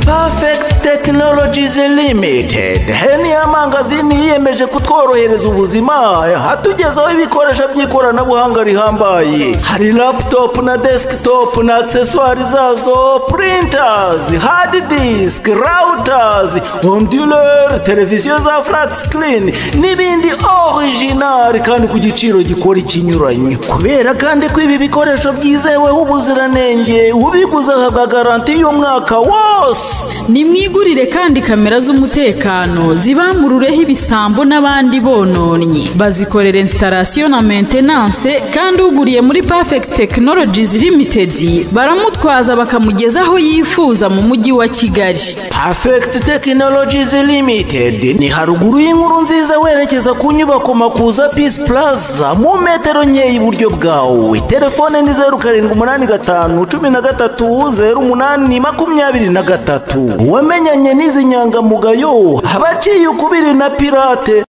Perfect Technologies Limited ni amangazini yiyemeje kutworohereza ubuzima, hatugezaho ibikoresho by'ikoranabuhanga rihambaye. Hari laptop na desktop na accessoires zazo, printers, hard disk, routers, onduleur, televiziyo za flat screen n'ibindi original kandi ku giciro gikora ikinyuranyo. Kubera kandi ko ibi bikoresho byizeweho ubuziranenge, ubiguze ahabwa garanti y'umwaka wose. Nimwigurire kandi kamera z'umutekano zibamurureho ibisambo n'abandi bononnyi, bazikorera installation na maintenance, kandi uguriye muri Perfect Technologies Limited baramutwaza bakamugeza aho yifuza mu mujyi wa Kigali. Perfect Technologies Limited ni haruguru y'inkuru nziza werekeza ku nyubako Makuza Peace Plaza mu metero nke iburyo bwawe. Telefone ni 0785 13 08 23. Wamenyanye n'izi nyangamugayo abaciye ukubiri na pirate.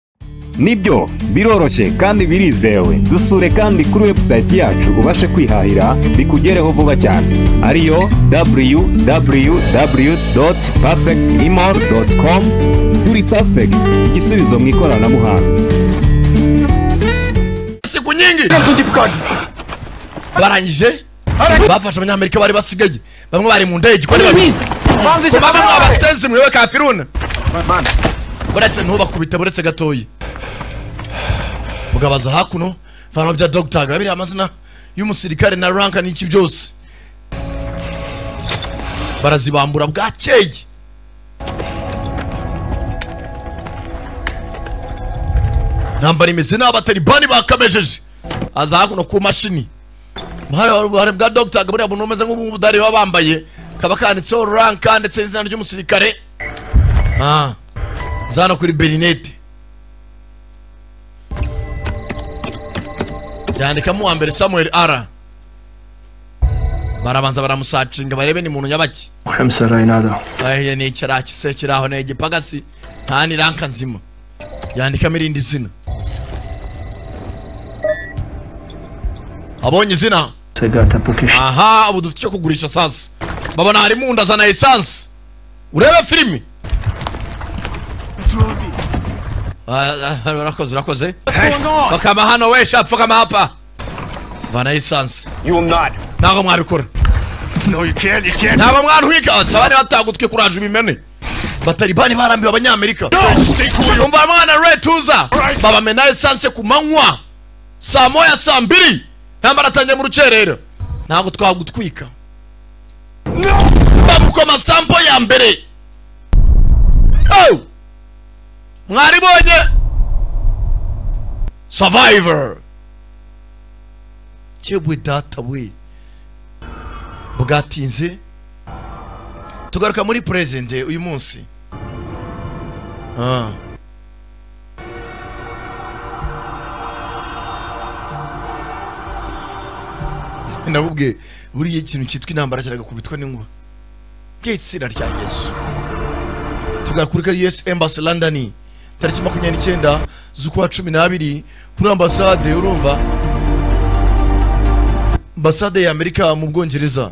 Nibyo biroroshye kandi birizewe. Dusure kandi kuri website yacu ubashe kwihahira bikugereho vuba cyane, ariyo www.perfectimor.com. Turi Perfect, igisubizo mu ikoranabuhanga. Siku nyingi barangije bafashe abanyamerika bari basigaye, bamwe bari mu ndege ko bamwe abasenzi mwewe kafiruna buretse ntubakubita buretse gatoyi. Mugabaza hakuno fana bya doctor gabiri amazina y'umusirikare na rank n'iki byose barazibambura bwakeye. Nambara imeze n'abatalibani bakamejeje aza hakuno ku mashini hari bwa doctor gabiri abuntu umeze nk'ubudari bambaye kaba kanditseho rank ndetse n'izina ry'umusirikare. Zano kuri Berinete yandikamo wa mbere Samuel R. Barabanza baramusacinga barebe ni muntu nyabaki. Aye ni cyaraki kiraho ne gipagasi nta ni ranka nzima. Yandikamo irindi zina. Abonye izina. Aha ubu dufite cyo kugurisha sasa. Babona hari munda zana essence. Urebe filimi. Urakoze urakoze. Bakama hano we shapfa kama hapa. Vana essence. You will not. Ntabwo mwabikora. No you can't, you can't. Ntabwo mwarwika asabane batagutwe kuraje ubimene. Batalibani barambiwe abanyamerika. Umva mwana retuza. Baba mena essence ku manywa. Saa 1 saa 2. Ntambara tanje mu rucerero. Ntabwo twagutwika. No. Bamukoma sampo ya mbere. Oh! Mwaribonye Survivor Chebwe data we bwatinze tugaruka muri present uyu munsi. Ndabubwe buriye ikintu cyitwa intambara cyaragakubitwa n'inkuba bw'itsina rya Yesu. Tugaruka kuri US Embassy London tariki 29 z'ukwa 12 kuri ambasade, urumva ambasade ya Amerika mu Bwongereza,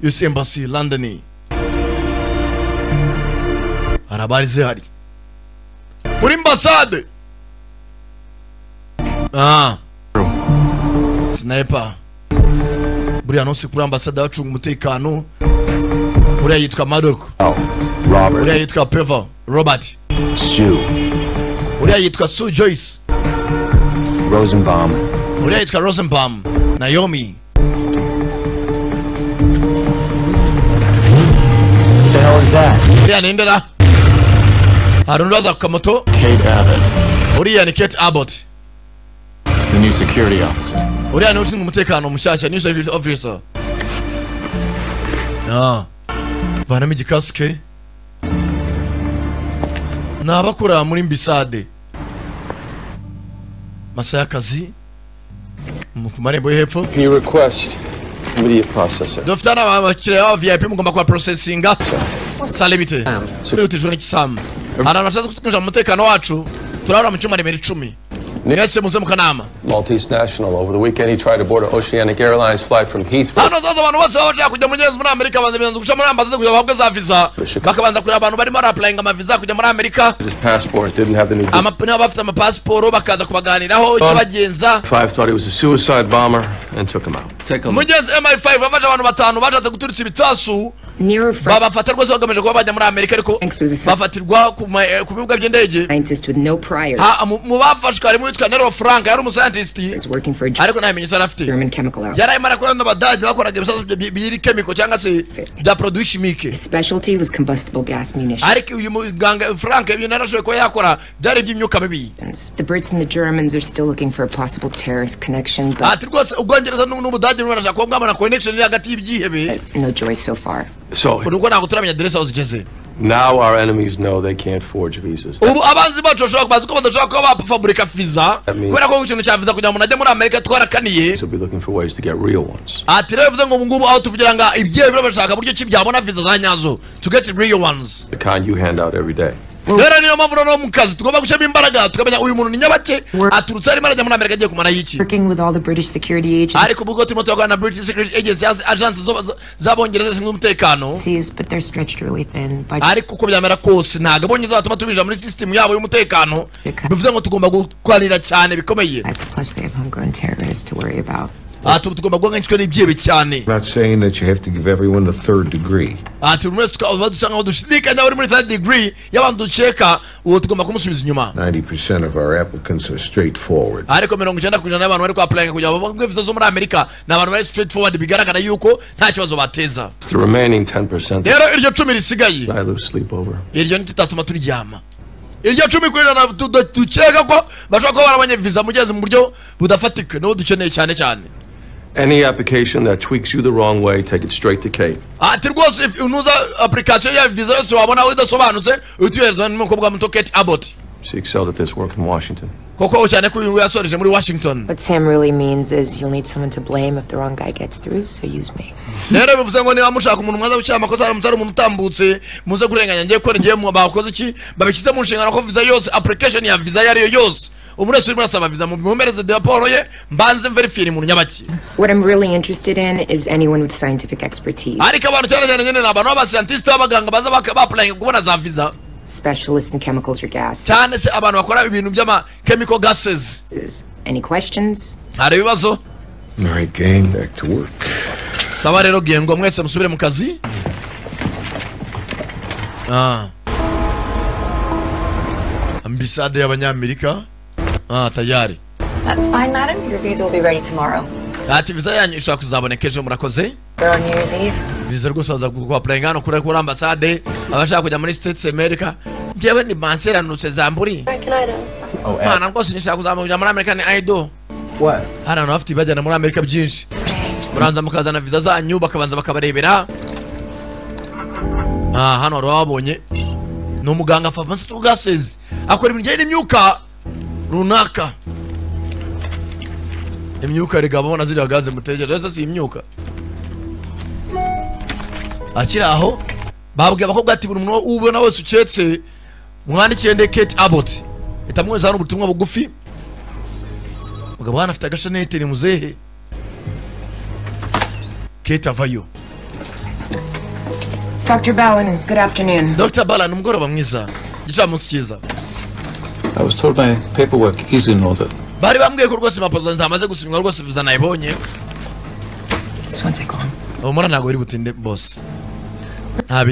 US Embassy London. Arabari zihari kuri ambasade. Sniper buriya nonse kuri ambasade bacunga umutekano, buriya yitwa Madok, Robert, buriya yitwa Peva Robert, Sue, uriya yitwa Sue Joyce, Rosenbaum, uriya yitwa Rosenbaum, Naomi. What the hell is that? Uriya ni ndera harundaza kukamoto. Kate Abbott. Uriya ni Kate Abbott, the new security officer. Uriya ni ushinzwe umutekano mushyashya, new security officer. Vanamo igikasike nabakora muri mbisade masaha y'akazi ku marembo yo hepfo. Request media processor. Dufite abakiriya ba VIP mugomba kuba processinga salibite twihutijwe n'ikisamu. Hari abantu bashaka kutwinjira mu mutekano wacu, turahora mu cyuma nimero 10. Mwese muze mu kanama. Maltese national. Over the weekend, he tried to board an Oceanic Airlines flight from Heathrow. Hano zaza abantu bose baba bashaka kujya muri Amerika banza guca muri ambasade kugira bahabwe za visa, bakabanza kureba abantu barimo barapurayinga amaviza kujya muri Amerika. His passport didn't have the new. Niba bafite amapasiporo bakaza kubaganiraho ikibagenza. Five thought he was a suicide bomber and took him out. Take a look. Mugenzi, MI5 bafashe abantu batanu bashatse guturitsa ibitasu, babafata rwose bagamije kuba bajya muri Amerika, ariko bafatirwa ku bibuga by'indege. Scientist with no prior Mu bafashwe harimo uwitwa Nero Frank, yari umuscientist is working for a ariko nta bimenyetso yari afite. German chemical outfit. Yari arimo arakorana n'Abadage bakoraga ibisasu biri chemical cyangwa se bya produit chimique. His specialty was combustible gas munitions. Ariko uyu muganga Frank ibintu yarashoboye kuba yakora byari iby'imyuka mibi. The Brits and the Germans are still looking for a possible terrorist connection, but Ati rwose Ubwongereza n'Ubudage barashaka kuba bwabona connection iri hagati y'ibyihebe. no joy so far. So Kuko ntabwo turamenya aderesi aho zigeze. now our enemies know they can't forge visas. Ubu abanzi bacu bashobora bazi ko badashobora kuba bafaburika visa, That means- kubera ko ikintu cya visa kugira ngo umuntu ajye muri Amerika twarakaniye. They'll be looking for ways to get real ones. Ati rero bivuze ngo ubu ngubu aho tuvugira ngo ibyihebe bashaka buryo ki byabona visa za nyazo, to get real ones. The kind you hand out every day. Rero niyo mpamvu noneho mu kazi tugomba gushyiramo imbaraga, tukamenya uyu muntu ni nyabake, aturutse arimo arajya muri Amerika agiye kumara y'iki. Working with all the British security agencies, Ariko ubwo turimo turakorana na British Security Agency, agence z'Abongereza zishinzwe umutekano, but they're stretched really thin. By ariko uko byamera kose ntabwo Abongereza batuma tubinjira muri system yabo y'umutekano, bivuze ngo tugomba gukwanira cyane bikomeye. Plus, they have homegrown terrorists to worry about. Ati ubu tugomba guhangayikishwa n'ibyihebe cyane. Not saying that you have to give everyone the third degree. Ati buri wese tukaba dusa nkaho dushidikanya uri muri third degree y'abantu dukeka, uwo tugomba kumusubiza inyuma. 90% of our applicants are straightforward. Ariko 90% y'abantu bari kwapurayinga kugira ngo babone viza zo muri Amerika ni abantu bari straight forward, bigaragara yuko nta kibazo bateza. It's the remaining 10% that Rero iryo 10 risigaye, I lose sleep over. iryo ntitatuma turyama. Iryo 10% dukeka ko bashobora kuba barabonye viza mugeze mu buryo budafatika, nibo dukeneye cyane cyane. Any application that tweaks you the wrong way, take it straight to Kate. Ati rwose if unuza application ya visa yose wabona idasobanutse, utuhereza n'umukobwa muto Kate Abbott, She excelled at this work in Washington. kuko cyane ko uyu nguyu yasoreje muri Washington. What Sam really means is you'll need someone to blame if the wrong guy gets through, so use me. Rero bivuze ngo niba mushaka umuntu mwaza gushyira amakosa, haramutse hari umuntu utambutse, muze kurenganya ngiye ko ngiye mu bakoze iki babishyize mu nshingano ko visa yose, application ya visa iyo ariyo yose, umuntu wese urimo arasaba visa mumereze raporo ye, mbanze mverifire umuntu nyabaki. What I'm really interested in is anyone with scientific expertise, Ariko abantu cyane cyane nyine ni abantu b'abascientiste, b'abaganga baza bapurayinga kubona za visa, specialists in chemicals or gas. Cyane se abantu bakora ibintu by'ama chemical gases. Any questions? Hari ibibazo? All right, gang, back to work. Sawa rero gengo, mwese musubire mu kazi. Ambasade y'Abanyamerika, tayari. That's fine, madam. Your visa will be ready tomorrow. Ati visa yanyu ishobora kuzaboneka ejo, murakoze. We're on New Year's Eve. Visa rwose baza kuapurayinga hano kuri ambasade, abashaka kujya muri States America. Njyewe ni banseranutse zamburi. American Idol. Oh, Mana rwose nshaka kujya muri Amerika ni Idol. What? Hano hantu bafite ibajyana muri Amerika byinshi, muranza mukazana viza zanyu bakabanza bakabarebera. Hano wari wabonye ni umuganga pharmaceutical gases, akora ibintu bijyanye n'imyuka runaka. Imyuka rega abona ziriya gaze mutegereje rero si imyuka. Akiri aho babwiye abakobwa ati buri muntu ubona wese uketse mwandikiye nde? Kate Abbott. Itamwohereza hano ubutumwa bugufi. Mugabo hano afite agashanete, ni muzehe. Kate avayo. Dr. Bowen, good afternoon. Dr. Balan, umugoroba mwiza, igicamunsi cyiza. I was told my paperwork is in order. Bari bambwiye ko rwose impapuro zanjye zamaze gusinywa, rwose viza nayibonye. This won't take long. Humura, ntabwo biri butinde boss,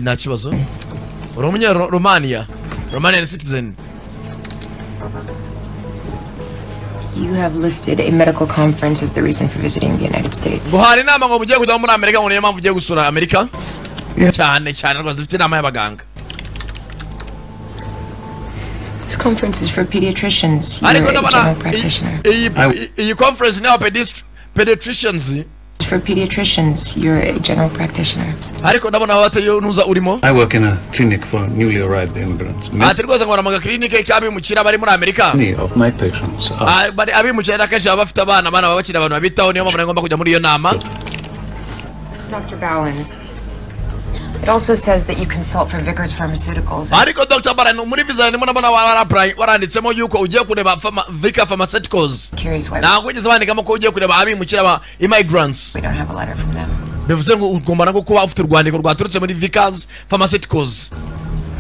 nta kibazo. Uri umunya Romania, Romanian citizen. You have listed a medical conference as the reason for visiting the United States. Ngo hari inama ngo mugiye kujya muri Amerika, ngo niyo mpamvu ugiye gusura Amerika cyane cyane. Rwose dufite inama y'abaganga. This conference is for pediatricians. You're Ariko a ndabona general practitioner. iyi conference ni aba pediatricians. It's for pediatricians. You're a general practitioner. Ariko ndabona batariyo ntuza urimo. I work in a clinic for newly arrived immigrants. Ati rwose nkora mu gakirinike k'abimukira bari muri Amerika. Many of my patients are Abimukira akenshi baba bafite abana baba bakiri abantu babitaho, niyo mpamvu ngomba kujya muri iyo nama. Dr. Bowen, It also says that you consult for Vickers Pharmaceuticals. Ariko Dr. Baran, muri visa ndimo ndabona waranditsemo yuko ugiye kureba Vickers Pharmaceuticals. Curious why Ntabwo wigeze bandikamo ko ugiye kureba abimukira ba immigrants. we don't have a letter from them. Bivuze ngo ugomba nabwo kuba ufite urwandiko rwaturutse muri Vickers Pharmaceuticals.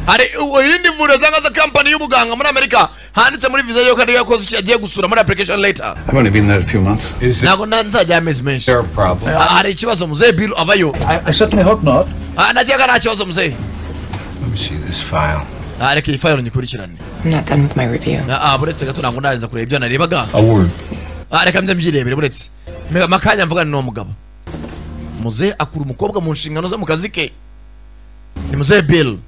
Hari irindi vuriro cyangwa se company y'ubuganga muri Amerika handitse muri visa yuko ariyo yakoze agiye gusura muri application letter. I've only been there a few months. Is Ntabwo nzajya amezi menshi. there a problem? Hari ikibazo muzehe Bill avayo. I certainly hope not. Ndakeka nta kibazo muzehe. Let me see this file. Reka iyi file nyikurikirane. I'm not done with my review. Buretse gato ntabwo ndarangiza kureba ibyo narebaga. A word. Reka nze mbyirebere buretse. Makanya mvugane n'uwo mugabo. Muzehe akura umukobwa mu nshingano ze mu kazi ke. Ni muzehe Bill.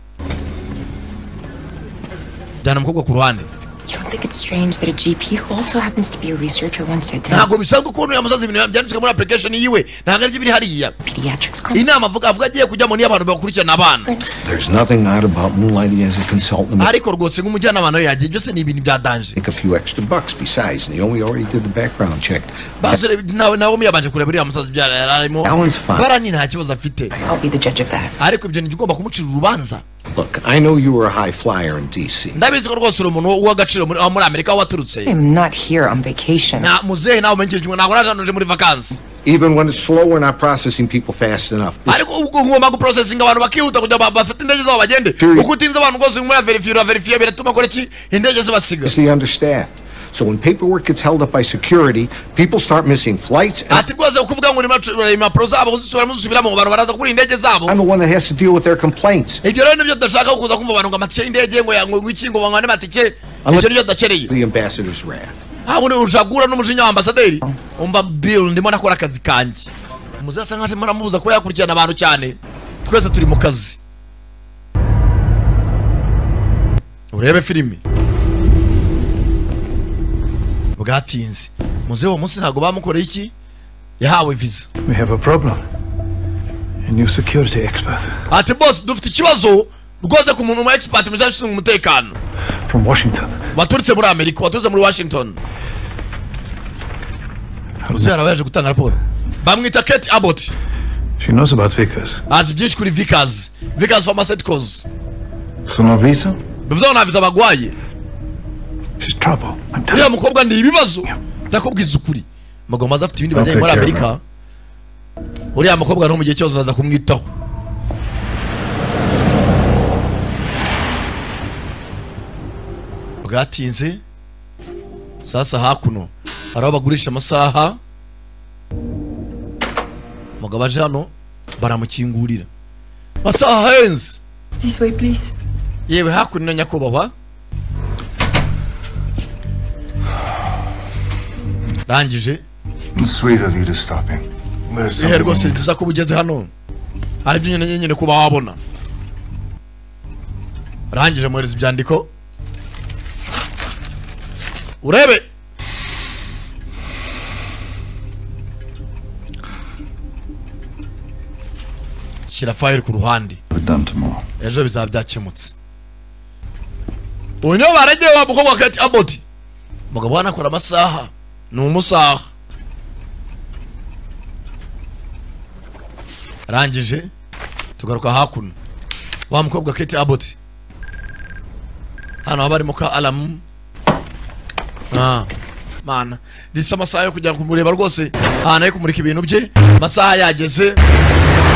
Jyana umukobwa ku ruhande. You don't think it's strange that a GP who also happens to be a researcher wants to attend Ntabwo bisanzwe ukuntu yamusaza ibintu byanditswe muri application yiwe ntabwo aribyo biri hariya. pediatrics conference? Inama avuga agiye kujyamo niyo abantu bakurikirana abana. There's nothing odd about moonlighting as a consultant. Ariko rwose nk'umujyanama nawe yagiye byose ni ibintu bya danger. Make a few extra bucks besides. Naomi already did the background check. Basore nawe muyabanje kureba uriya musaza ibyo yari arimo. Alan's fine. Barani nta kibazo afite. I'll be the judge of that. Ariko ibyo ntigomba kumucira urubanza. Look, I know you were a high flyer in D.C. Ndabizi ko rwose uri umuntu w'agaciro muri Amerika aho waturutse. I am not here on vacation. Na muzehe nawe umenye ikintu ntabwo naje hano nje muri vacances. Even when it's slow, we're not processing people fast enough. Ariko ubwo ngomba guprocessinga abantu bakihuta kugira ngo bafate indege zabo bagende. Uko utinze abantu rwose muri verify verify biratuma kora iki indege zibasiga. Seriously understaffed. So when paperwork gets held up by security, people start missing flights. And Ati rwose kuvuga ngo impapuro zabo uzisubiramo uzisubiramo abantu baraza kuri indege zabo. I'm the one that has to deal with their complaints. Ibyo rero nibyo tudashaka kuza kumva abantu ngo amatike y'indege ngo iki ngo bangane amatike. Ibyo nibyo tudakereye. The ambassador's wrath. Ntabwo ushagura n'umujinya wa ambasaderi. Umva Bill ndimo nakora akazi kanjye. Muzehe asa nkaho arimo aramubuza kuba yakurikirana abantu cyane. Twese turi mu kazi. Urebe filimi. Bwatinze. Muzehe uwo munsi ntabwo bamukoreye iki? Yahawe visa. We have a problem. A new security expert Ati boss dufite ikibazo rwose ku muntu mu expert mu ushinzwe umutekano. from Washington. Waturutse muri Amerika, waturutse muri Washington. Muzehe araba yaje gutanga raporo. Bamwita Kate Abbott. She knows about Vickers. Azi byinshi kuri Vickers. Vickers Pharmaceuticals. So no visa? Bivuze ngo nta visa bagwaye. She's trouble. I'm telling Uriya mukobwa ni ibibazo. Ndakubwiza ukuri. Mugabo maze afite ibindi I'll bajyanye muri take care of Amerika. Uriya mukobwa no mu gihe cyose baza kumwitaho. Bwatinze. Sasa hakuno hari aho bagurisha amasaha. Mugabo aje hano baramukingurira. Amasaha ahenze. This way, please. Yewe hakuno nyakubahwa. Rangije. Sweet of you to stop in. There's Ihe rwose nziza ko ugeze hano. Hari ibyo nyine kuba wabona. Rangije muhereza ibyandiko. Urebe. Shyira file ku ruhande. Done tomorrow. Ejo bizaba byakemutse. Uyu niwe baragiye wa mukobwa Kate Abbott. Mugabo wanakora amasaha. Ni umusaha. Rangije tugaruka hakuno. Wa mukobwa Kate Abbott. Hano haba harimo ka alarm. Mana, risa amasaha yo kujya kumureba rwose. Ahantu ari kumurika ibintu bye. Amasaha yageze.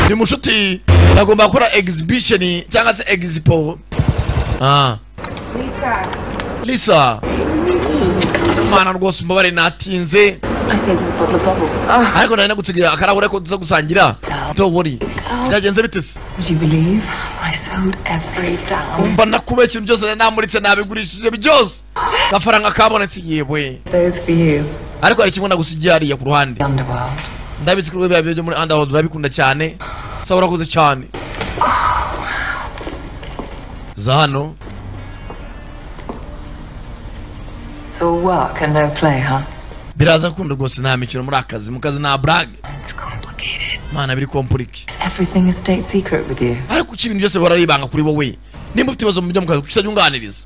Ni mushuti agomba gukora exhibition cyangwa se expo. Lisa. Lisa. Mana rwose mbabare natinze. I saved us a bottle of bubbles. Ariko nari nagutsigira akarahuri ko tuza gusangira. Don't worry. Byagenze bite se? Would you believe I sold every damn Umva nakubeshya ibintu byose namuritse nabigurishije byose. Gafaranga kabonetse yewe. those for you. Ariko hari kimwe nagusigiye hariya ku ruhande. Underworld. Ndabizi ko biba byo muri Underworld urabikunda cyane. Saba urakoze cyane. Za hano It's all work and no play, huh? biraza gukunda rwose nta mikino muri akazi mu kazi nta blague. It's complicated. Mana biri komplike. Is everything a state secret with you? Ariko kuki ibintu byose bihora ari ibanga kuri wowe? Nimba ufite ibibazo mu byo mu kazi kuki utajya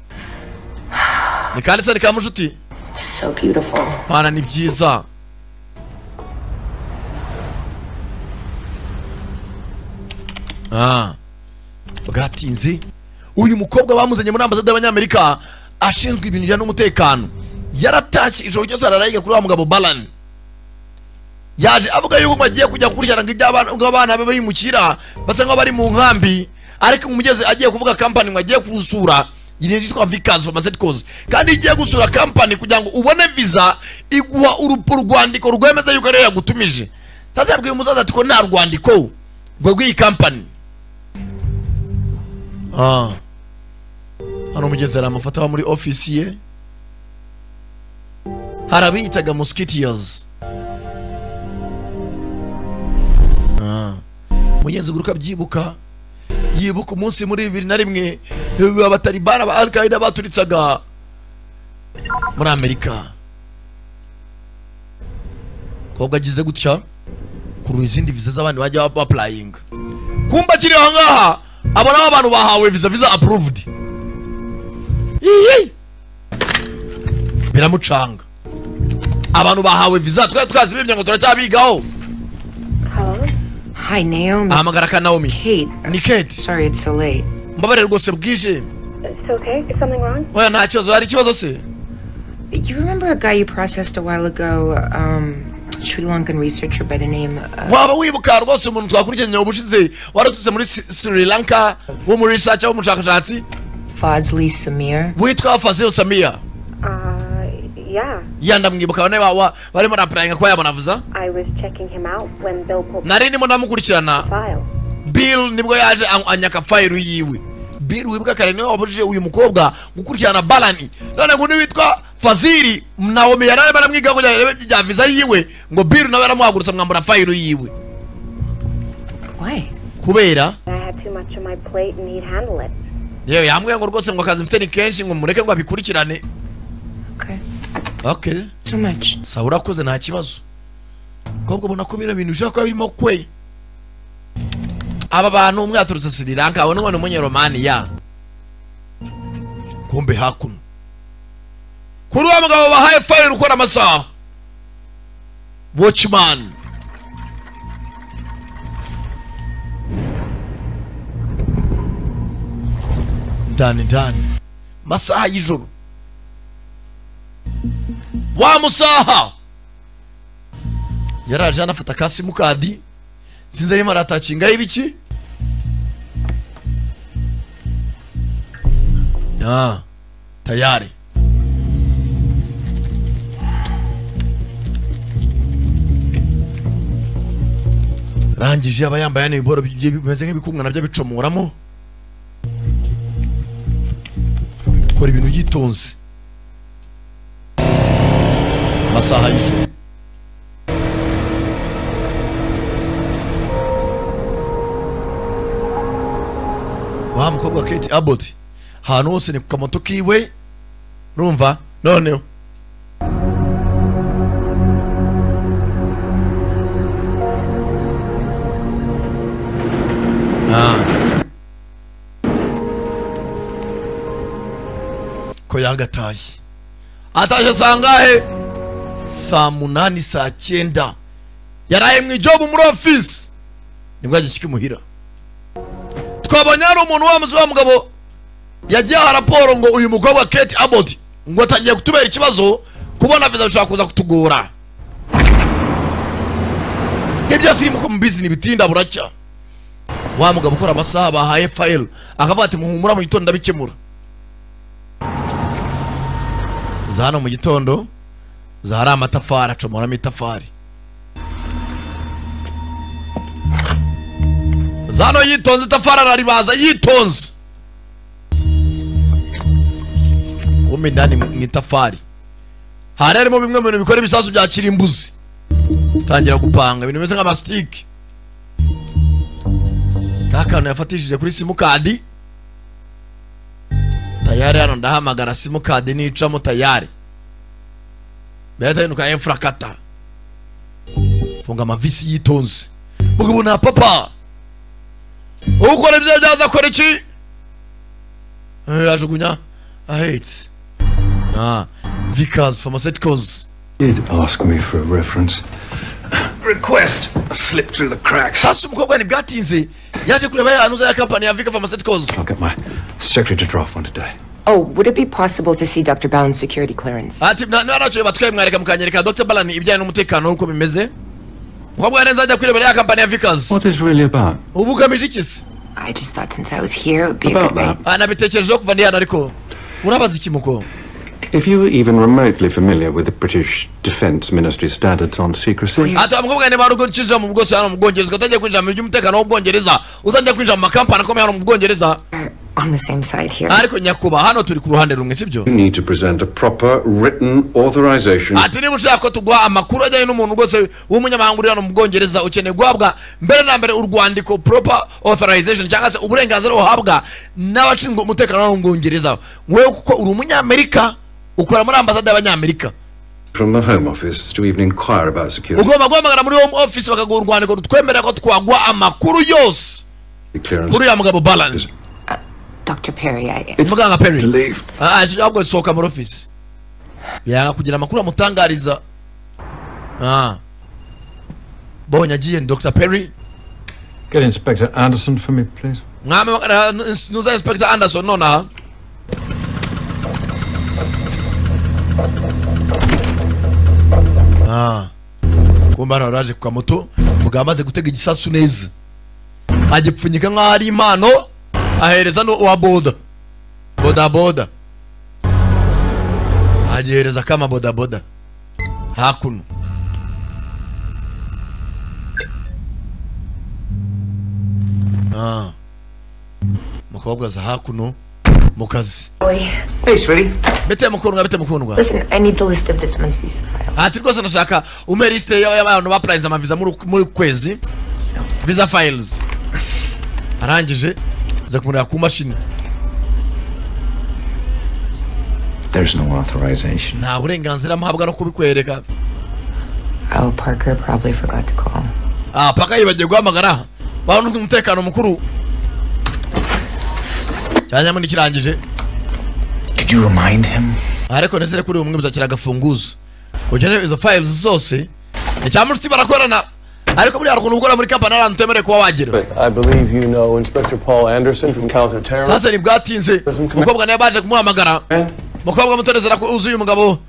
Ni kandi se ni ka mushuti? It's so beautiful. Mana ni byiza. Bwatinze. Uyu mukobwa bamuzanye muri ambasade y'Abanyamerika ashinzwe ibintu bijyanye n'umutekano. Yaratashye ijoro ryose ararayiga kuri wa mugabo Balan. Yaje avuga yuko bagiye kujya kurikirana ngo iby'abana be bimukira basa nkaho bari mu nkambi, ariko umugeze agiye kuvuga company ngo agiye kurusura yitwa Vickers Pharmaceuticals, kandi igiye gusura company kugira ngo ubone visa iguha urwandiko rwemeza yuko ariyo yagutumije. Sasa yabwiye umusaza ati ko nta rwandiko rwo rw'iyi company. Hano umugeze aramufata wa muri office ye, harabiyitaga mosquitoes. Mugenzi guruka byibuka yibuka umunsi muri 2001 abatalibana ba Al-Qaeda baturitsaga muri Amerika. Kobwa agize gutya kuru izindi visa z'abandi bajya applying. Kumba kiri aho ngaha abona abantu bahawe visa approved. Biramucanga. Abantu bahawe visa twari twazibimye ngo turacyabigaho. Hi Naomi. Ahamagara ka Naomi. Kate. Ni Kate. Sorry it's so late. Mbabarira rwose bwije. It's okay. Is something wrong? Oya nta kibazo, hari ikibazo se? You remember a guy you processed a while ago, Sri Lankan researcher by the name of... Waba wibuka rwose umuntu twakurikiranye ubushize warutse muri Sri Lanka wo muri research wo mushakashatsi Fazli Samir. Witwa Fazil Samir. Yeah. Yanda mwibuka bane barimo rapurayinga ko yabona vuza. I was checking him out when Bill pulled. Nari ndimo ndamukurikirana. Bill nibwo yaje anyaka file yiwe. Bill wibuka kare niwe wabujije uyu mukobwa gukurikirana Balani. None ngo witwa Fazili Naomi yarare baramwiga ngo yarebe bya visa yiwe ngo Bill nawe yaramuhagurutsa mwambura file yiwe. Why? Kubera I had too much on my plate and he'd handle it. Yewe yambwiye ngo rwose ngo akazi mfite ni kenshi ngo mureke ngo abikurikirane. Okay. Okay. So much. Sawa urakoze nta kibazo. Kobwa ubona ko bino bintu bishaka kuba birimo kwe. Aba bantu umwe aturutse Sri Lanka abone ngo ni Romania. Kumbe hakuno. Kuri wa mugabo bahaye file ukora amasaha. Watchman. Dani. Masaha y'ijoro. Wa musaha yaraje anafata ka simukadi sinzi arimo aratakinga ibiki. Tayari rangije aba yambaye n'ibiboro bimeze nk'ibikumwa nabyo bicomoramo kora ibintu yitonze. Masaha y'ijoro. Wa mukobwa Kate Abbott ahantu hose ni ku kamoto kiwe urumva noneho ko yagatashye atashye sangahe? Saa 8 saa 9 yaraye mu ijobu muri office nibwo agishika imuhira. Twabonye hari umuntu wamuzi wa mugabo yagiye aha raporo ngo uyu mukobwa Kate Abbott ngo atangiye kutubera ikibazo kubona visa bishobora kuza kutugora. Ibya filime ko mubizi ni bitinda buracya. Wa mugabo ukora amasaha bahaye file akavuga ati muhumura mu gitondo ndabikemura. Zano mu gitondo zahari amatafari acomoramo itafari. Zano yitonze itafari araribaza yitonze. Kumbe ndani mu itafari hari harimo bimwe mu bintu bikora ibisasu bya kirimbuzi. Tangira gupanga ibintu bimeze nk'amasitike. Kakano yafatishije kuri simukadi. Tayari hano ndahamagara simukadi nicamo tayari. Beta inuka infrakata. Funga amavisi yitonze. Mugabo na papa. Ukora ibyo byaza kora iki? Ajugunya ahetse. Vickers Pharmaceuticals did ask me for a reference. request slipped through the cracks. Sasa umukobwa ntibwatinze yaje kureba ya ntuza ya kampani ya Vika Pharmaceuticals. I'll get my secretary to draft one today. Oh, would it be possible to see Dr. Ballan's security clearance? Ati naracho batwaye mwareka mukanyereka Dr. Ballan ibijyanye n'umutekano uko bimeze. Umukobwa neza ajya kurebera ya kampani ya Vickers. What is really about? Ubu ugamije iki se? I just thought since I was here it would be a good About that. Nabitekerejeho kuva ndi hano ariko urabaza iki muko? If you were even remotely familiar with the British Defence Ministry standards on secrecy, Ati umukobwa niba ari ukwinjira mu bwose hano mu Bwongereza utangiye kwinjira mu by'umutekano w'Ubwongereza, utangiye kwinjira mu makampani akomeye hano mu Bwongereza. On the same side here. Ariko nyakuba hano turi ku ruhande rumwe sibyo? you need to present a proper written authorization Ati niba ushaka ko tuguha amakuru ajyanye n'umuntu rwose w'umunyamahanga uri hano mu Bwongereza ukeneye guhabwa mbere na mbere urwandiko proper authorization cyangwa se uburenganzira uhabwa n'abashinzwe umutekano hano mu Bwongereza. Wowe kuko uri umunyamerika ukora muri ambasade y'abanyamerika from the Home Office to even inquire about security ugomba guhamagara muri home office bakaguha urwandiko rutwemerera ko twaguha amakuru yose clearance. kuri uriya mugabo Balan. Dr. Perry, I Muganga Perry. To leave. Ahubwo sohoka muri office. Yanga kugira amakuru amutangariza. Bonye agiye ni Dr. Perry. Get Inspector Anderson for me, please. Mwami nuza Inspector Anderson nonaha. Kumba hano raje kwa moto mugabo amaze gutega igisasu neza agipfunyika nkaho ari impano ahereza no wa boda boda boda agihereza kama boda boda hakuno. Mukobwa za hakuno mukazi. Hey, sweetie. Bete mukundwa, bete mukundwa. Listen, I need the list of this month's visa file. Ati rwose ndashaka ume liste y'abantu bapplyinze amaviza muri kwezi. Visa files. Arangije za kumureba ku mashini. There's no authorization. Nta burenganzira mpabwa no kubikwereka. Oh, Parker probably forgot to call. Parker yibagiwe guhamagara. Bantu umutekano mukuru. Cyanyamo nikirangije. Could you remind him? Ariko nesere kuri umwe bizakira gafunguzo. Ugene izo files zose. Icyamuruti barakorana. Ariko buri harukuntu gukora muri company arantu temere kuba wagira. I believe you know Inspector Paul Anderson from counterterrorism. Sasa ni bwatinze. Umukobwa naye baje kumuhamagara. Umukobwa mutonezera ko uzuye umugabo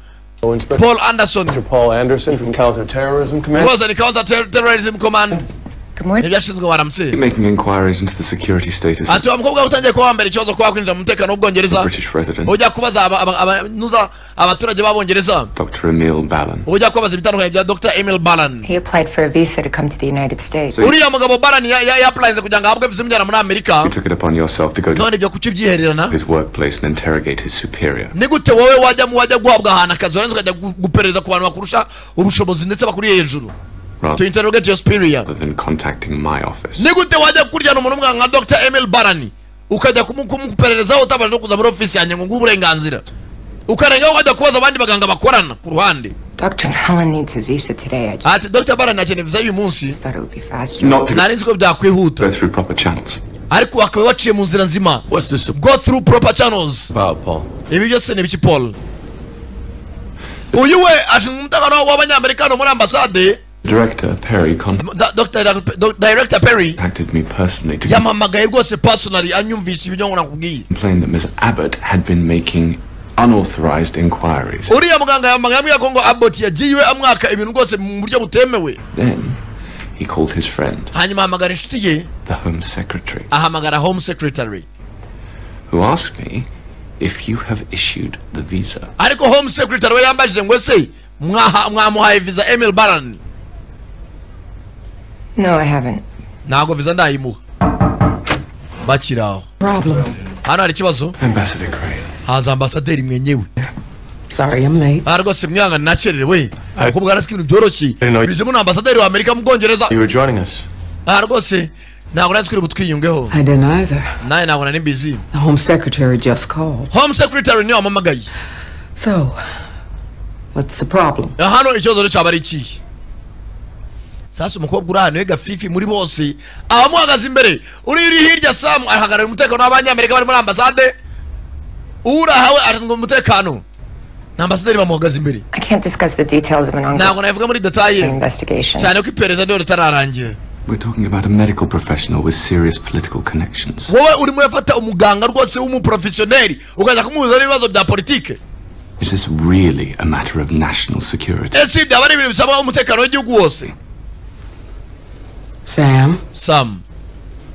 Paul Anderson. Paul Anderson from counterterrorism command. Rwose ni counterterrorism command. Good morning. Ntibyashinzwe waramutse. Making inquiries into the security status. Ati wa mukobwa utangiye kuba mbere ikibazo kwa kwinjira mu mutekano w'Ubwongereza. British resident. Ujya kubaza nuza abaturage b'Abongereza. Dr. Emil Ballan. Ujya kubaza ibitandukanye bya Dr. Emil Ballan. He applied for a visa to come to the United States. Uriya mugabo Ballan ya applyinze kugira ngo ahabwe visa imujyana muri Amerika. You took it upon yourself to go to none ibyo kuki byihererana his workplace and interrogate his superior. Ni gute wowe wajya guhabwa ahantu akazi warangiza ukajya guperereza ku bantu bakurusha ubushobozi ndetse bakuriye hejuru. To interrogate your superior. Rather than contacting my office. Ni gute wajya kuryana umuntu nka Dr. Emil Barani ukajya kumuperereza utabanje no kuza muri office yanjye ngo nguhe uburenganzira. Ukarenga ukajya kubaza abandi baganga bakorana ku ruhande. Dr. Ballan needs his visa today. I just Ati Dr. Ballan akeneye visa y'uyu munsi. thought it would be faster. Not to Nari nzi ko byakwihuta. go through proper channels. Ariko bakaba baciye mu nzira nzima. What's this Go through proper channels. about, Paul? Ibi byose ni ibiki Paul? Uyu we ashinzwe umutekano w'abanyamerika muri ambasade. Director Perry Director Perry contacted me personally to yampamagaye rwose personally anyumvisha ibyo ngo nakubwiye. complain that Ms. Abbott had been making unauthorized inquiries. Uriya muganga yampamagaye ambwira ko ngo Abbott yagiye amwaka ibintu rwose mu buryo butemewe. Then he called his friend, Hanyuma ahamagara inshuti ye, the Home Secretary, ahamagara Home Secretary, who asked me if you have issued the visa. Ariko Home Secretary we yambajije ngo ese mwamuhaye visa Emil Ballan? No, I haven't. Ntabwo visa ndayimuha. Bakiraho. Problem. Hano hari ikibazo. Ambassador Crane. Haza ambasaderi mwenyewe. Sorry, I'm late. Rwose mwihangane nakererewe. Umukobwa arasika ibintu byoroshye. Bijemo na ambasaderi wa Amerika mu Bwongereza. You were joining us. Rwose ntabwo nari nzi ko butwiyungeho. I didn't either. Nawe ntabwo nari mbizi. The Home Secretary just called. Home Secretary niwe wampamagaye. So, what's the problem? Hano ikibazo cyaba ari ikihe? Sasa umukobwa uri ahantu gafifi muri bose abamuhagaze imbere uri hirya Sam ahagarara umutekano w'abanyamerika bari muri ambasade urahawe ashinzwe umutekano Na ambasaderi bamuhagaze imbere. I can't discuss the details of an ongoing Ntabwo nabivuga muri détails investigation. cyane ko iperereza ryo ritararangira. We're talking about a medical professional with serious political connections. Wowe urimo urafata umuganga rwose w'umuprofesiyoneri, ukaza kumuhuza n'ibibazo bya politike. Is this really a matter of national security? Ese byaba ari ibintu bisaba umutekano w'igihugu wose? Sam. Sam,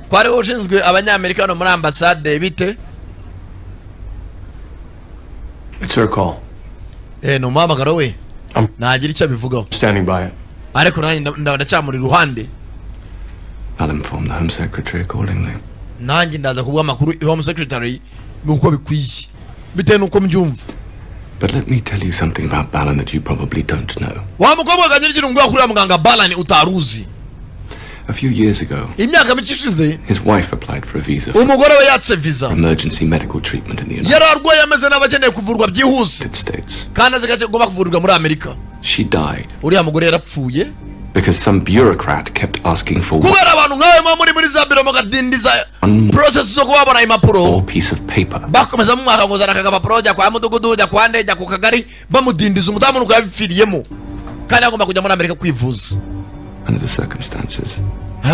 ko ariwe ushinzwe Abanyamerika hano muri ambasade, bite? It's her call. Ni umuhamagaro we, ntagira icyo abivugaho. Standing by it. Ariko nanjye ndacyamuri iruhande. I'll inform the Home Secretary accordingly. Nanjye ndaza kuguha amakuru, Home Secretary, uko bikwiye bitewe n'uko mbyumva. But let me tell you something about Ballon that you probably don't know. Wa mukobwa, kagira ikintu nguha kuri wa muganga Balani utaruzi. A few years ago, Imyaka mike ishize, his wife applied for a visa for umugore we yatse visa emergency medical treatment in the United yari arwaye ameze nabi, akeneye kuvurwa byihuse States. kandi azi ko agomba kuvurirwa muri Amerika. She died Uriya mugore yarapfuye because some bureaucrat kept asking for kubera abantu nkawe muba muri za biro mugadindiza one process zo kuba babona impapuro. more piece of paper. Bakomeza mumwaka ngo zana aka gapapuro, jya kwa mudugudu, jya kwa nde, jya ku kagari, bamudindiza umudamu nuko yabipfiriyemo kandi agomba kujya muri Amerika kwivuza. Under the circumstances,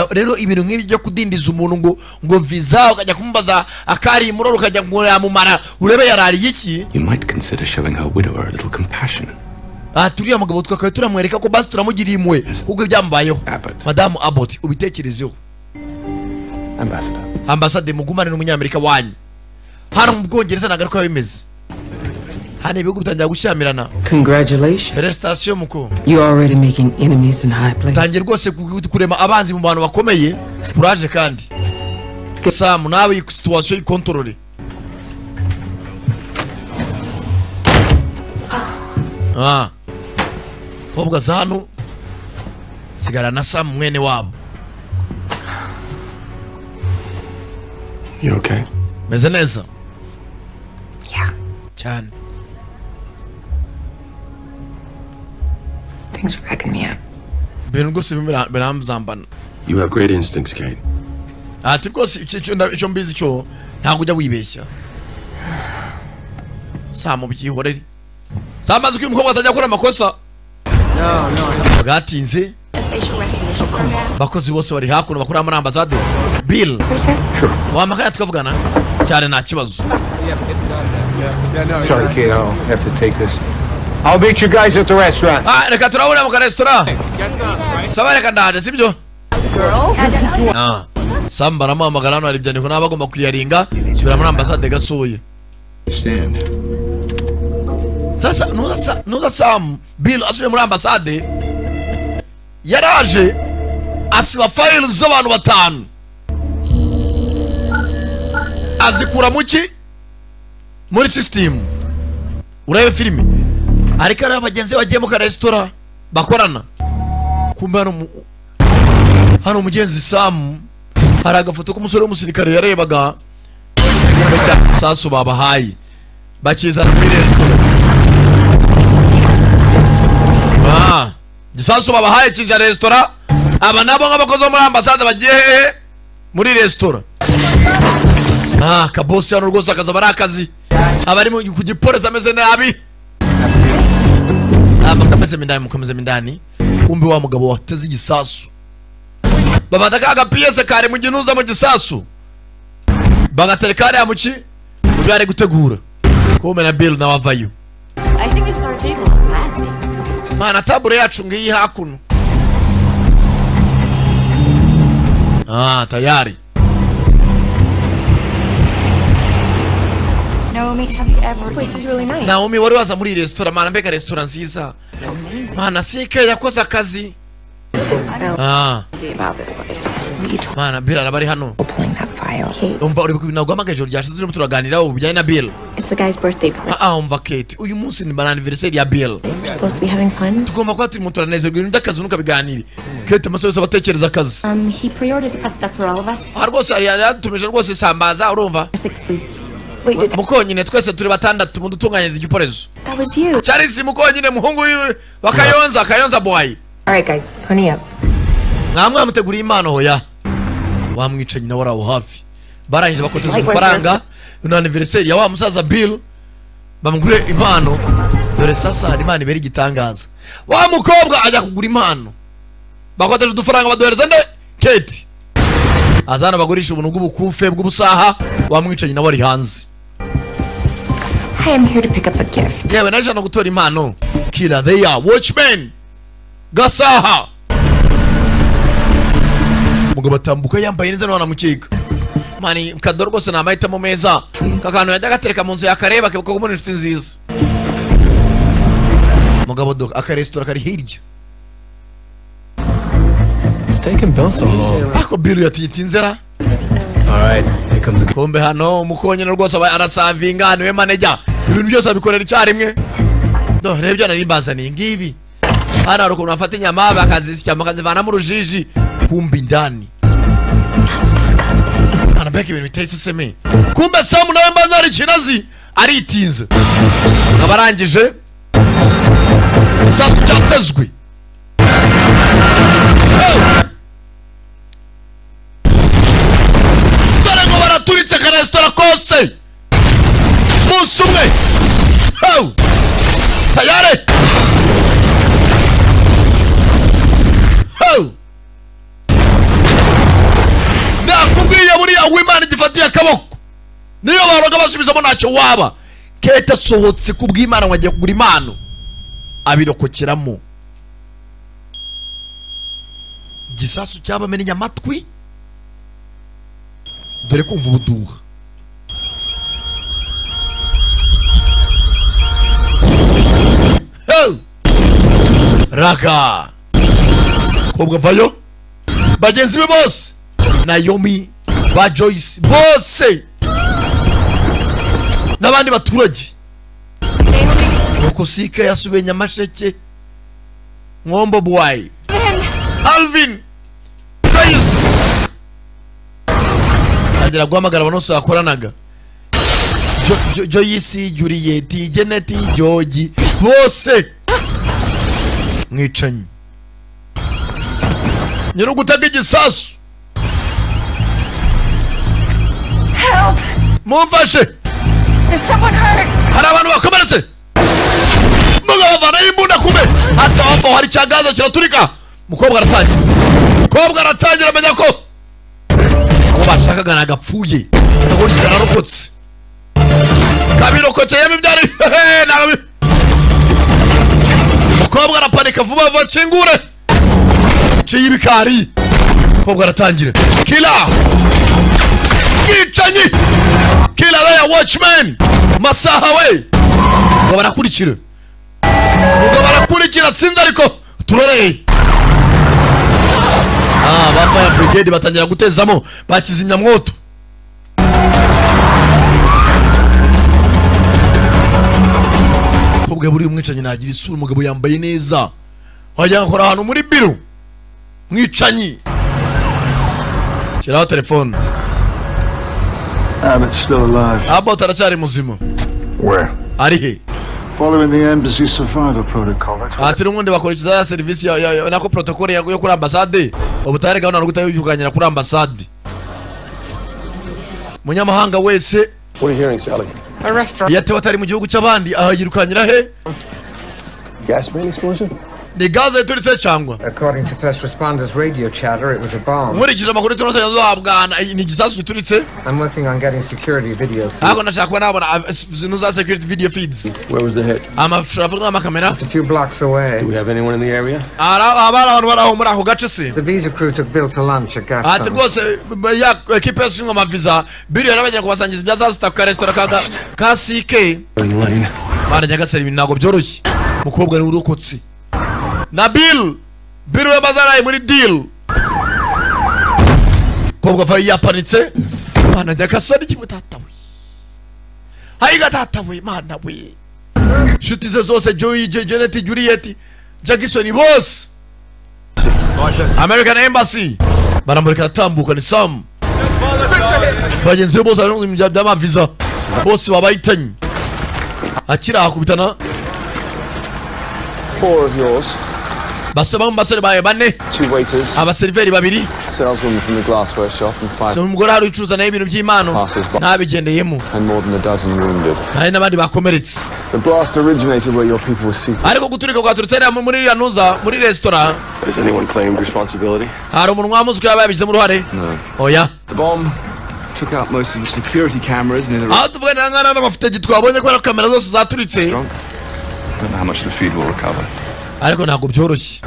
Rero ibintu nk'ibi byo kudindiza umuntu ngo visa, ukajya kumubaza akari imuroro, ukajya ngo yamumara urebe yarariye iki. you might consider showing her widower a little compassion. Aha turiya mugabo twakabaye turamwereka ko basi turamugiriye impuhwe kuko ibyamubayeho. Madamu Abbott, ubitekerezeho. Ambassador. Ambasade, mugumane n'Umunyamerika wanyu hano mu Bwongereza. Ntabwo ariko biba bimeze hano, ibihugu bitangira gushyamirana. Congratulations. Félicitations, muko. You're already making enemies in high places. Tangiye rwose kurema abanzi mu bantu bakomeye. Kuraje kandi Sam, nawe iyi situation yikontorore. Kobwa za hano sigara na Sam mwene wabo. You okay? Meze neza. Yeah. Cyane. Things were cracking me up. Ibintu rwose biramzambana. You have great instincts, Kate. Ati rwose icyo mbizi cyo, ntabwo ujya wibeshya. Sam, byihorere. Sam azi ko uyu mukobwa atajya akora amakosa. Bwatinze. Facial recognition program. Abakozi bose bari hakuno bakora muri ambasade. Bill, wamakanya tukavugana cyane, nta kibazo. Sorry, Kate, I'll have to take this. I'll meet you guys at the restaurant. Ah, reka turabona mu karesitora. Sawa, reka ndaje, sibyo? Sam baramuhamagara hano, hari ibyandiko nabo bagomba kuyaringa. Subira muri ambasade gasuye. Stand. Sasa nuza Sam, Bill asubiye muri ambasade, yaraje asiba fayili z'abantu batanu, azikura mu ki, muri sisitemu. Urebe filime, ariko ari abagenzi be bagiye mu karesitora bakorana. Kumbe hano umugenzi Sam hari agafoto k'umusore w'umusirikare yarebaga. Kumbe cya gisasu babahaye bakizana muri resitora. Gisasu babahaye kinjira resitora. Aba nabo nk'abakozi bo muri ambasade bagiye hehe? Muri resitora. Kabosi hano rwose akazi aba ari akazi, aba ari ku gipolisi ameze nabi. Mukomeze mindani, mukomeze mindani. Kumbe wa mugabo wateze igisasu, bafata ka gapiyese kari mu ginuza mu gisasu, bagatereka hariya mu ki, mu byo ari gutegura. Kumbe na Bill nawe avayo. I think this is our table. Classy. Mana, tabure yacu ngiyi hakuno. Tayari. Naomi, have you ever? This place is really nice. Naomi, wari waza muri iyi resitora? Mana, mbega resitora nziza! Mana, sike yakoze akazi. About this place. Mana, Bill araba ari hano. Pulling that file. Umva, uri ntabwo guhamagaye ijoro ryashize turimo turaganira bijyanye na Bill. It's the guy's birthday party. Umva Kate, uyu munsi ni anniversaire ya Bill. We're supposed to be having fun. Tugomba kuba turimo turanezerwa, ibintu by'akazi ntukabiganire. Kate amaso yose aba atekereza akazi. He pre-ordered the pressed duck for all of us. Aha rwose yari yadutumije rwose isambaza, urumva. Six, please. Wait, did Mukonyine, twese turi batandatu, mudutunganyirize igiporezo. That was you. Charles mukonyine, muhungu wa Kayonza, Kayonza boy. All right, guys, pony up. Namwe muteguriye impano? Hoya, wamwicanyi nawe ari aho hafi. Barangije bakoteza udufaranga na anniversaire ya wa musaza Bill, bamugure impano. Dore sasa hari Imana ibera igitangaza. Wa mukobwa ajya kugura impano, bakoteje udufaranga baduhereza nde? Kate. Azana bagurisha ubuntu bw'ubukufe bw'ubusaha, wamwicanyi nawe ari hanze. Hi, I'm here to pick up a gift. Yewe naje no gutora impano. Killer they are watchmen. Gasaha. Mugabo atambuka yambaye neza n'abana mukika. Mani kado rwose ni amahitamo meza. Kakantu yajya gatereka mu nzu yakareba akibuka kubona inshuti nziza. Mugabo dok akaresitora kari hirya. It's taken Bill so long. Ako Bill yatitinzera. All right, here comes the Kombe hano mukonyene rwose aba arasavinga niwe manager. Ibintu byose abikorera icyarimwe. Do rebyo nari mbazaniye ngibi. Hano hari ukuntu bafata inyama bakazisya bakazivana mu rujiji kumbi ndani. That's disgusting. Anabeka ibintu biteye iseseme. Kumbe Sam nawe mbanza ari kinazi aritinze. Abarangije isasu cyatezwe. Dore ngo baraturitse akaresitora kose. Umunsi umwe. Oh! Tayari. Oh! Nakubwiye buriya uw'Imana igifatiye akaboko. Niyo baroga basubizamo ntacyo waba. Kate asohotse kubw'Imana ngo agiye kugura impano. Abirokokeramo. Igisasu cyabamenye amatwi. Dore kumva ubuduha. Hey! Raka. Kobwa vayo. Bagenzi be bose. Naomi, ba Joyce bose. N'abandi baturage. Nuko Sika yasubiye Nyamasheke. Nkombo boy. Alvin. Joyce. Agera guhamagara abantu bose bakoranaga. Joyce, Juliet, Janet, George bose. Mwicanyi. Nyirugutaga igisasu. Help! Mumfashe. There's someone hurt. Hari abantu bakomeretse. Mugabo avana imbunda kumbe. Hasa hapo hari cyagaza kiraturika. Mukobwa aratangira. Mukobwa aratangira amenya ko abo bashakaga nagapfuye. Ndago cyararokotse. Kabirokotse yemi byari. Nabi. Mukobwa arapanika vuba vuba kingure. Ciye ibikari. Mukobwa aratangira. Killer. Mwicanyi. Killer they watchman. Masaha we. Ngo barakurikira. Ngo barakurikira sinzi ariko turoreye. Ba fire brigade batangira gutezamo bakizimya mwoto. Kobwa buri umwicanyi nagira isura umugabo yambaye neza. Wajya nkora ahantu muri biro. Mwicanyi. Shiraho telefone. Abbott's still alive. Abbott aracyari muzima. Where? Ari he? Following the embassy survivor protocol. Ati n'ubundi bakurikiza ya service ya nako protocol yo kuri ambasade. Ubutare gahunda no gutayuganyira kuri ambasade. Munyamahanga wese. What are you hearing, Sally? A restaurant. Yatewe atari mu gihugu cy'abandi ahayirukanyira he? Gas main explosion? Ni gaze ituritse cyangwa? According to first responders radio chatter, it was a bomb. Nkurikije amakuru tunoza yahabwa ni igisasu gituritse. I'm working on getting security video feeds. Ntabwo nashaka kuba nabona zino za security video feeds. Where was the hit? Amashusho avuga n'amakamera. Just a few blocks away. Do we have anyone in the area? Abari abantu bari aho muri ako gace se. The visa crew took Bill to lunch at Gaston. Ati rwose ya equipe yashinzwe amaviza Bill yarabajya kubasangiza ibya saa sita ku restaurant ka CK. Bana nyagasani ibintu ntabwo byoroshye. Mukobwa ni urokotse. Na Bill Bill wabazaraye muri deal. Kobwa va yapanitse. Mana nyagasani kimwe tata we. Hayiga tata we mana we. Shuti ze zose Joy, Janet, Juliet, Jackson bose. American Embassy. Baramurika atambuka ni Sam. Bagenzi be bose ari mu by'amaviza. Bose babayitanye. Akira akubitana. 4 of yours. Basaba basore bawe bane. 2 waiters. Abaseriveri babiri. Saleswoman from the glassware shop and 5. So umugore hari ucuruza naye ibintu by'imano. Nabigendeyemo. And more than a dozen wounded. Hari n'abandi bakomeretse. The blast originated where your people were seated. Ariko guturika kwaturutse hariya muri iriya ntuza muri resitora. Has anyone claimed responsibility? Hari umuntu wamuzi ko yaba yabigizemo uruhare? No. Oya. The bomb took out most of the security cameras near the Aho tuvugana nkana n'amafutegi twabonye ko kamera zose zaturitse. Don't know how much the feed will recover. Ariko ntabwo byoroshye.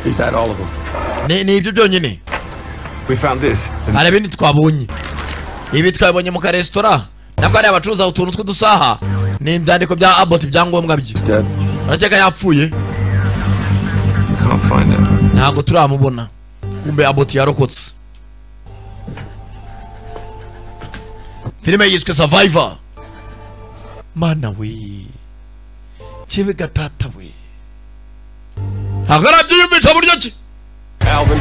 Is that all of them? Ni ibyo byonyine. We found this. Hari ibindi twabonye. Ibi twabonye mu karesitora. Nako hari abacuruza utuntu tw'udusaha. Ni ibyandiko bya Abbott ibyangombwa bye. Arakeka yapfuye. Can't find him. Ntabwo turamubona. Kumbe Abbott yarokotse. Filime yiswe Survivor. Mana we. Kibe gatata we. Agarabyiyumvisha buryo ki? Alvin,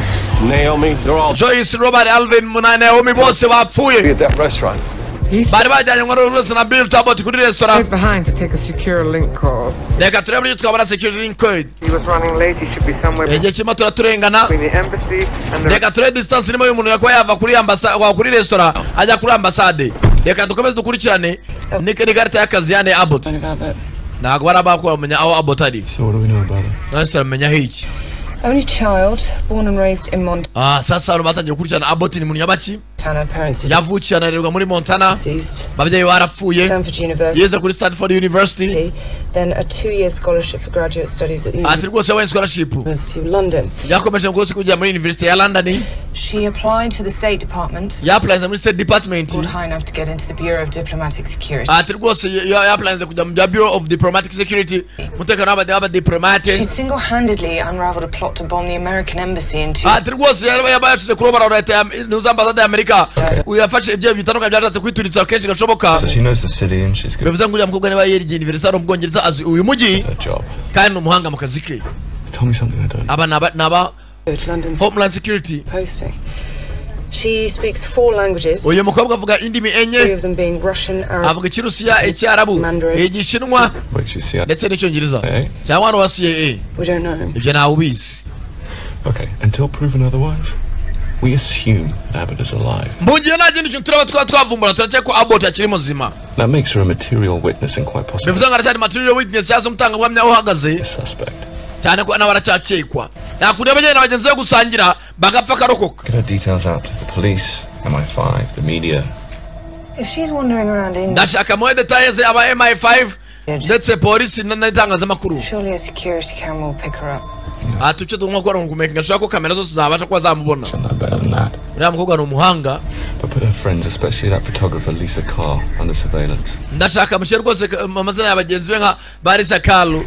Naomi, they're all Joyce, Robert, Alvin, na Naomi bose bapfuye. at that restaurant. Bari bajyanye ngo rwose na Bill Talbot kuri restaurant. Stayed behind to take a secure link call. Reka turebe uburyo twabona security link code. He was running late. He should be somewhere Igihe kirimo turaturengana. between the embassy and the Reka turebe distance irimo y'umuntu yakuba yava kuri ambasade kuri restaurant ajya kuri ambasade. Reka dukomeze dukurikirane n'ikarita y'akazi ya Abbott. Ntabwo barabakora kumenya aho Abbott ari. So what do we know about her? None turamenya iki? Only child, born and raised in Ah, sasa abantu batangiye gukurikirana Abbott ni muntu yabaki? Montana. Parents Yavukiye anarerwa muri Montana. Ababyeyi barapfuye. Stanford University. Yize kuri Stanford University. Then a 2-year scholarship for graduate studies at the Ati rwose yabonye scholarship. University of London. Yakomeje rwose kujya muri University ya London. She applied to the State Department. Yapplyinze muri State Department. Scored high enough to get into the Bureau of Diplomatic Security. Ati rwose yapplyinze kujya mu bya Bureau of Diplomatic Security. Umutekano w'abadiplomate. She single-handedly unraveled a plot to bomb the American embassy in two. Ati rwose yaba yashize kurobora leta ya nuza ambasade ya Amerika. Yafashe ibyo bitandukanye byashatse kwituritsa kenshi gashoboka. So she knows the city and she's good Bivuze ngo uriya mukobwa niba yerigiye university mu Bwongereza azi uyu mujyi at her job. kandi ni umuhanga mu kazi ke. Tell me something I don't. Aba naba London's Homeland Security. posting. She speaks 4 languages. Uyu mukobwa avuga indimi Three enye. of them being Russian, Arabic, Avuga Ikirusiya, Icyarabu, Igishinwa Wait, she's CIA. ndetse n'Icyongereza. Cyangwa hano wa CIA. We don't know. Ibyo ntawe ubizi. Okay, until proven otherwise, we assume that Abbott is alive. Mu gihe nta kindi kintu turaba twaba twavumbura turakeka ko Abbott akiri muzima. That makes her a material witness and quite possibly Bivuze ngo aracyari material witness cyangwa se umutangabuhamya uhagaze. suspect. Cyane ko nawe aracyakekwa. Nakuriye abagenda na bagenzi be gusangira bagapfa akarokoka. Get her details out to the police, MI5, the media. If she's wandering around England, Ndashaka muhe details ze aba MI5 ndetse polisi n'itangazamakuru. surely a security camera will pick her up. Ati icyo tugomba gukora ni ukumekinga ashaka ko kamera zose zabasha kuba zamubona. Uriya mukobwa ni umuhanga. But put her friends, especially that photographer Lisa Carr, under surveillance. Ndashaka mushyire rwose amazina ya bagenzi be nka ba Lisa Carl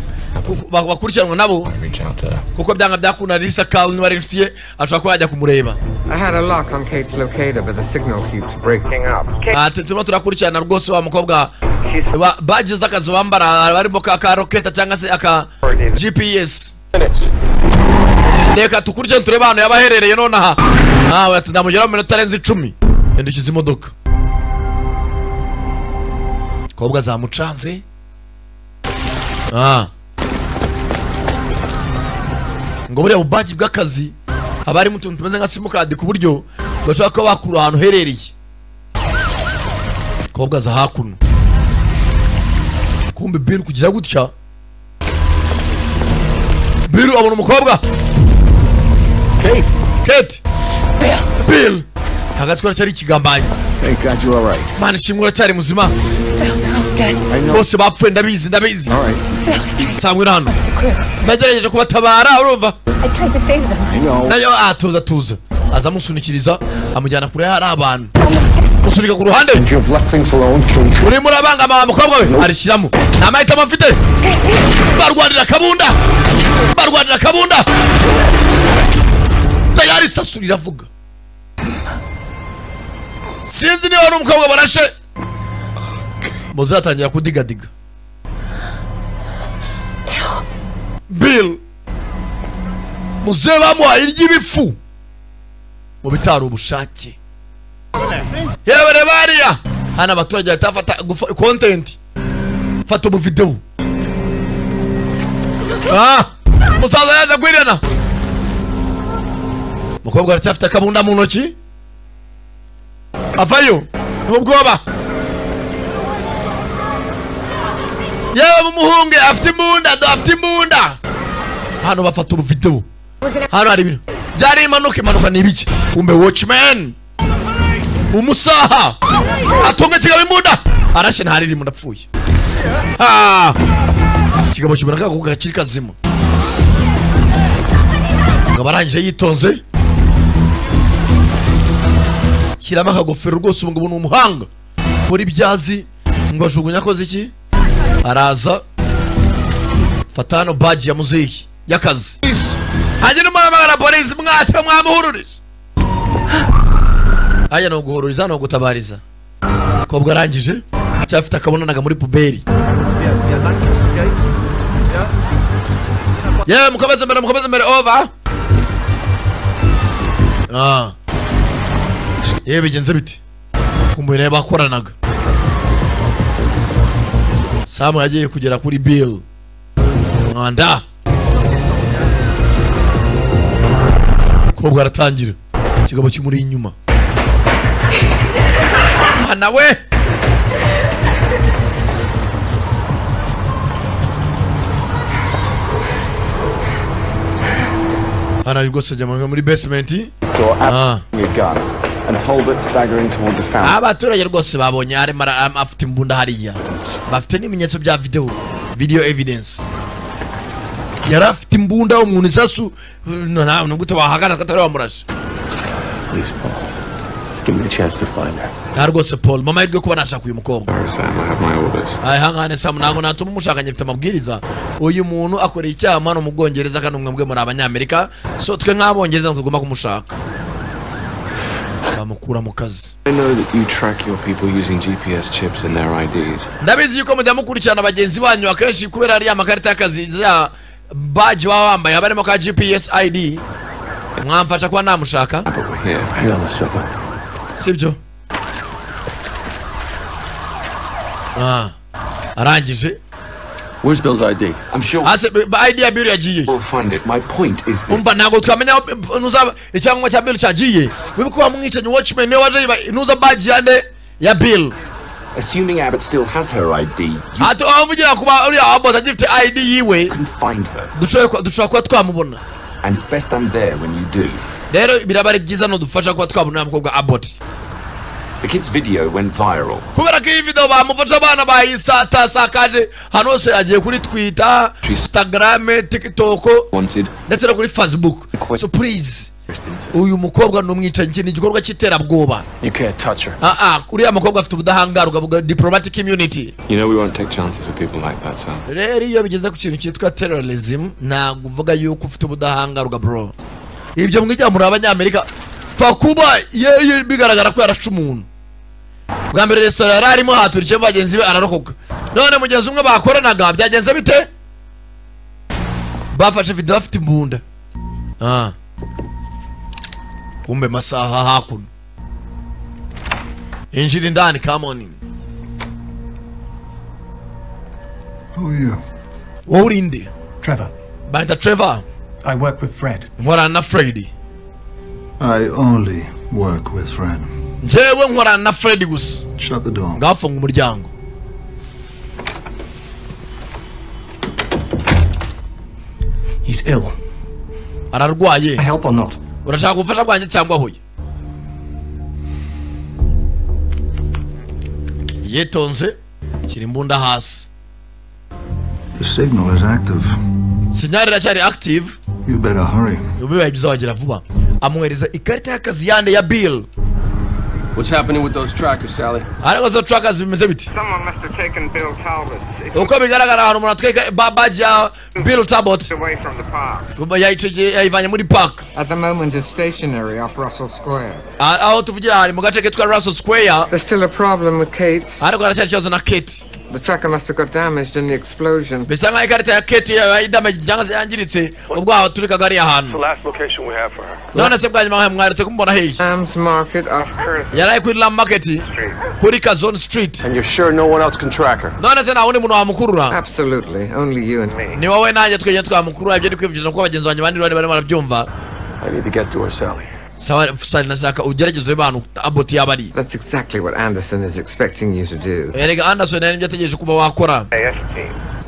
bakurikiranwa nabo Reach out to her. kuko byanga byakunda Lisa Carl niba ari inshuti ye ashobora kuba yajya kumureba. I had a lock on Kate's locator, but the signal keeps breaking up. Ati turimo turakurikirana rwose wa mukobwa badge z'akazi bambara barimo ka roketa cyangwa se aka GPS. Reka tukurikirane turebe ahantu yaba aherereye nonaha. Nawe ati ndamugeraho mu minota itarenze 10. Yandukiza imodoka. Kobwa zamucanze. Ah. Ngo buriya bubaji bw'akazi haba harimo utuntu tumeze nka simukadi ku buryo bashobora kuba bakura ahantu uherereye. Kobwa za hakuno. Kumbe Bill kugira gutya. Bill abona umukobwa. Kate. Kate. Bill. Bill. Hagaze ko cyari ikigambanyi. Thank God you're all right. Mana ishimwe uracyari muzima. Bill, they're all dead. I know. Bose bapfuye ndabizi ndabizi. All right. Sangwe hano. Nagerageje kubatabara urumva. I tried to save them. I know. Nayo atuza tuza. Aza amusunikiriza amujyana kure hari abantu. Musunika ku ruhande. You've left things alone, Kate. Urimo urabangama wa mukobwa we arishyiramo. Nta mahitamo mfite. Barwanira kabunda. Barwanira kabunda. Tayari sasu riravuga. Sinzi niba ari umukobwa barashe. Muzatangira kudigadiga. Bill. Muze bamuha iry'ibifu. Mu bitaro ubushake. Yewe bariya. Hano abaturage bahita bafata content. Fata ubu video. Ah! Musaza yaje gwirana. Mukobwa aracyafite akabunda mu ntoki. Avayo. N'ubwoba. Yewe mumuhunge afite imbunda, afite imbunda. Hano bafata ubuvideo. Hano hari ibintu. Byari impanuka ni ibiki? Kumbe watchman. Umusaha atunga kigabo imbunda. Arashe ntariri ndapfuye. Ha! Kigabo kibona kakuka kiri kazima. Ngabarangije yitonze. Kirama kagofero rwose ubu ngubu ni umuhanga. Kuri byazi ngo ajugunya akoze iki? Araza. Fatano badge ya muzeyi y'akazi. Hajye n'umuhamagara polisi mwate mwamuhururije. Hajya no guhururiza no gutabariza. Kobwa arangije cyafite akabonanaga muri puberi. Yeah, mukomeze mbere over. Ah. Yewe bigenze bite? Kumbe bakoranaga. Samu yagiye kugera kuri Bill. Mwanda. Kobwa aratangira. Kigabo kimuri inyuma. Ana we. Ana rwose ajya muri basement. Abaturage rwose babonye arimo afite imbunda hariya. Bafite n'ibimenyetso bya video evidence. Yari afite imbunda umuntu isasu nubwo utabahagarara katari wamurashe. Please, Paul. Give me the chance to find her. Nta rwose Paul, mama yibwe kuba nashaka uyu mukobwa. Sam, I have my orders. Ayihangane Sam, ntabwo natuma umushakanye mfite amabwiriza. Uyu muntu akoreye icyaha hano mu Bwongereza kandi umwe muri abanyamerika, so twe nk'abongereza tugomba kumushaka. Bamukura mu kazi. I know that you track your people using GPS chips in their IDs. Ndabizi yuko mujya mukurikirana bagenzi banyu akenshi kubera ari amakarita y'akazi ya badge baba bambaye abarimo ka GPS ID. Mwamfasha kuba namushaka. Hang on a second. Sibyo? Ah. Arangije. Where's Bill's ID? I'm sure. Ase ID ya Bill yagiye. We'll find it. My point is this. Umva ntabwo twamenya nuza icyangombwa cya Bill cyagiye. Wibuka wa mwicanyi watchman niwe waje nuza badge yande ya Bill. Assuming Abbott still has her ID. Ato avugira kuba uri Abbott agifite ID yiwe. Can find her. Dushobora kuba twamubona. And it's best I'm there when you do. Rero biraba ari byiza no dufasha kuba twabona umukobwa Abbott. The kid's video went viral. Kubera ko iyi video bamufasha abana bayisatakaje hano hose yagiye kuri Twitter, Instagram, TikTok ndetse no kuri Facebook. So please, uyu mukobwa ni umwicanyi, ni igikorwa cy'iterabwoba. You can't touch her. Ah, uriya mukobwa afite ubudahangarwa bwa diplomatic immunity. You know we won't take chances with people like that, Sam. Rero iyo bigeze ku kintu cyitwa terrorism ntabwo uvuga yuko ufite ubudahangarwa bro. Ibyo mwijya muri abanyamerika fakuba ye bigaragara ko yarashe umuntu. Bwa mbere restaurant yari arimo haturikiye bagenzi be ararokoka. None mugenzi umwe bakoranaga byagenze bite? Bafashe video bafite imbunda. Ah. Kumbe masaha hakuno. Injira indani, come on. Who are you? Wowe uri nde? Trevor. Banta Trevor. I work with Fred. Nkorana na Freddy. I only work with Fred. Njyewe nkorana na Fred gusa. Shut the door. Ngafunga umuryango. He's ill. Ararwaye. I help or not? Urashaka ubufasha bwanjye cyangwa hoye? Yitonze kiri imbunda hasi. The signal is active. Sinyari iracyari active. You better hurry. Ubibaye byiza wagira vuba. Amuhereza ikarita y'akazi yande ya Bill. What's happening with those trackers, Sally? Ariko zo trackers bimeze biti? Someone must have taken Bill Talbot. Uko bigaragara ahantu umuntu atwika badge ya Bill Talbot. Away from the park. Yayivanye muri park. At the moment is stationary off Russell Square. Aho tuvugira hari mu gace kitwa Russell Square. There's still a problem with Kate's. Ariko haracyari ikibazo na Kate. The tracker must have got damaged in the explosion. Bisa nkaho ikarita ya Kate yayidamage cyangwa se yangiritse ubwo aho turikaga ari ahantu. The last location we have for her. None se bwa nyuma mwaretse kumubona hehe? Lamb's Market off Yaraye kuri Lamb Market kuri Kazon Street. And you're sure no one else can track her? None se nta wundi muntu wamukurura. Absolutely, only you and me. Ni wowe nanjye twenyine twamukurura, ibyo ndi kwivugira kuko bagenzi banjye bandi bari barimo barabyumva. I need to get to her, Sally. Sawa Sally, nashaka ugerageze urebe ahantu Abbott yaba ari. That's exactly what Anderson is expecting you to do. Erega Anderson yari ategereje kuba wakora.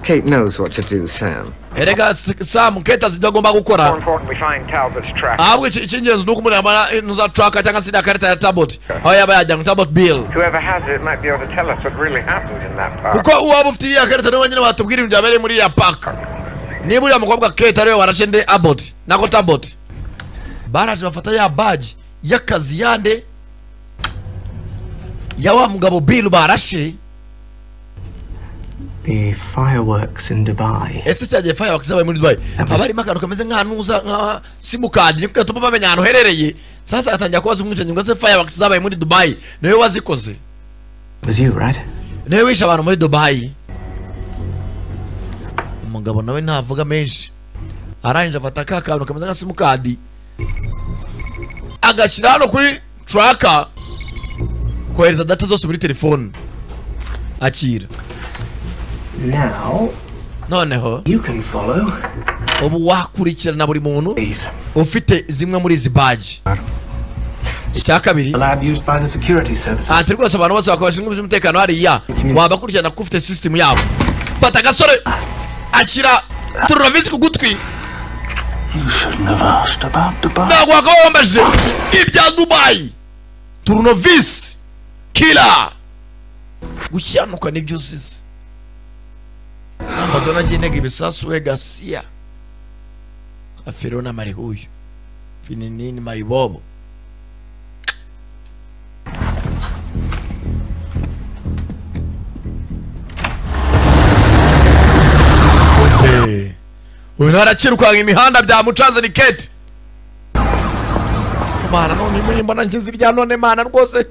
Kate knows what to do, Sam. Erega Sam, Kate azi ibyo agomba gukora. More important, we find Talbot's track. Ahubwo icy'ingenzi ni uko umuntu yamara nuza tracker cyangwa se iriya karita ya Talbot, aho yaba yajyanywe, Talbot Bill. Whoever has it might be able to tell us what really happened in that park. Kuko uwaba ufite iriya karita niwe wenyine watubwira ibintu byabereye muri iriya park. Niba uriya mukobwa Kate ariwe warashe nde, Abbot nako Talbot. Baraje bafata ya badge y'akazi yande ya wa mugabo Bill barashe. The fireworks in Dubai. Ese cyagiye fireworks zabaye muri Dubai, haba harimo akantu kameze nk'anuza nka simukadi, niko gatuma bamenya ahantu uherereye. Sasa atangira kubaza umwicanyi ngo ese fireworks zabaye muri Dubai niwe wazikoze? Was you, right? Niwe wishe abantu muri Dubai. Umugabo nawe ntavuga menshi, arangije afata ka kantu kameze nka simukadi agashyira hano kuri tracker, kohereza data zose muri telefone. Akira. Now, noneho you can follow. Ubu wakurikirana buri muntu ufite zimwe muri izi badge. Icya kabiri, The lab used by the security services. Ati rwose abantu bose bakabashinzwe iby'umutekano hariya wabakurikirana kuko ufite system yabo. Fata agasore ashyira tururavisi ku gutwi. You shouldn't have asked about Dubai. Ntabwo wakaba wambaje ibya Dubai. Turunovisi killer, gushyanuka nibyo uzize. Ambazo nagiye ntega ibisasu we gasiya afirona mari huyu fininini mayibobo. Okay. Uyu nawe arakirukanka imihanda byamucanze ni Kate. Mana none muri mbona ngize irya none mana rwose.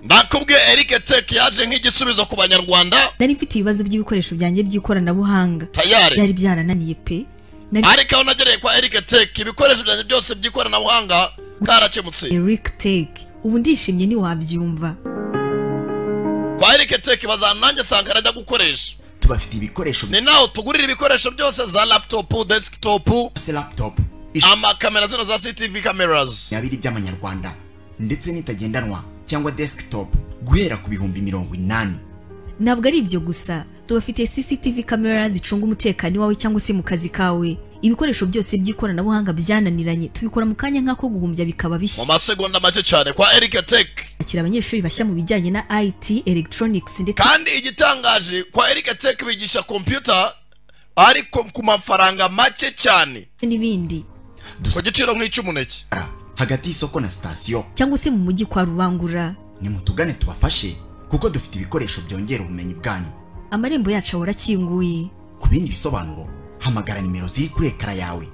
Ndakubwiye Eric Tech yaje nk'igisubizo ku banyarwanda. Nari mfite ibibazo by'ibikoresho byanjye by'ikoranabuhanga. Tayari. Byari byarananiye pe. Ariko aho nagereye kwa Eric Tech ibikoresho byanjye byose by'ikoranabuhanga karakemutse. Eric Tech ubu ndishimye ntiwabyumva. Kwa Eric Tech bazana nanjye Sankara ajya gukoresha. Tubafite ibikoresho. Ni naho tugurira ibikoresho byose za laptop, desktop, laptop, amakamera zino za CCTV cameras. Yabiri by'amanyarwanda ndetse n'itagendanwa cyangwa desktop guhera ku 80,000. Ntabwo ari ibyo gusa, tubafite CCTV camera zicunga umutekano wawe cyangwa se mu kazi kawe. Ibikoresho byose by'ikoranabuhanga byananiranye tubikora mu kanya nk'ako guhumbya bikaba bishya. Mu masegonda make cyane kwa Eric Tech. Akira abanyeshuri bashya mu bijyanye na IT, electronics ndetse kandi igitangaje kwa Eric Tech bigisha computer ariko ku mafaranga make cyane n'ibindi. Ku giciro nk'icy'umuneke. Hagati y'isoko na sitasiyo cyangwa se mu mujyi kwa Rubangura. Nimutugane tubafashe kuko dufite ibikoresho byongera ubumenyi bwanyu. Amarembo yacu ahora akinguye. Ku bindi bisobanuro hamagara nimero ziri kuri ekara yawe.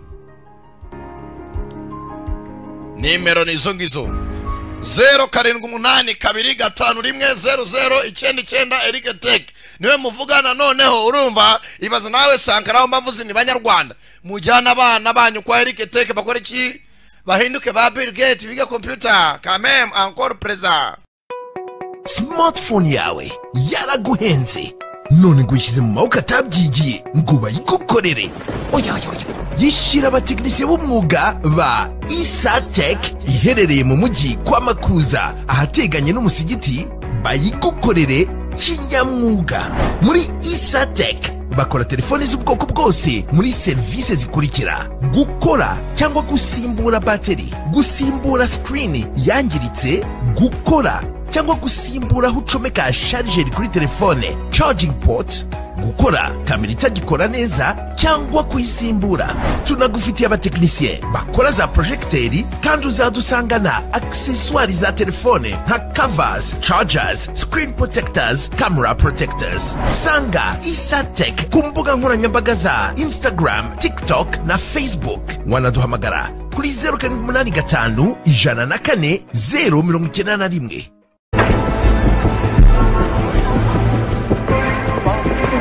Nimero ni izo ngizo 078 251 00 99. Eric Tech niwe muvugana. Noneho urumva ibaza nawe Sankara mbavuze ni banyarwanda mujyana abana banyu kwa Eric Tech bakora iki? Bahinduke ba Bill Gates biga computer quand même encore présent. Smartphone yawe yaraguhenze none ngo uyishyize mu maboko atabyigiye ngo bayigukorere. Oya oya oya, yishyira abatekinisiye b'umwuga ba Isatec iherereye mu mujyi kwa Makuza ahateganye n'umusigiti, bayigukorere kinyamwuga. Muri Isatec bakora telefoni z'ubwoko bwose muri serivisi zikurikira: gukora cyangwa gusimbura bateri, gusimbura screen yangiritse, gukora cyangwa gusimbura aho ucomeka charger kuri telefone, charging port, gukora kamera itagikora neza cyangwa kuyisimbura. Tunagufitiye abatekinisiye bakora za projecteri kandi uzadusangana accessoires za telefone nka covers, chargers, screen protectors, camera protectors. Sanga Isatec ku mbuga nkoranyambaga za Instagram, TikTok na Facebook. Wanaduhamagara kuri 0785 104 091.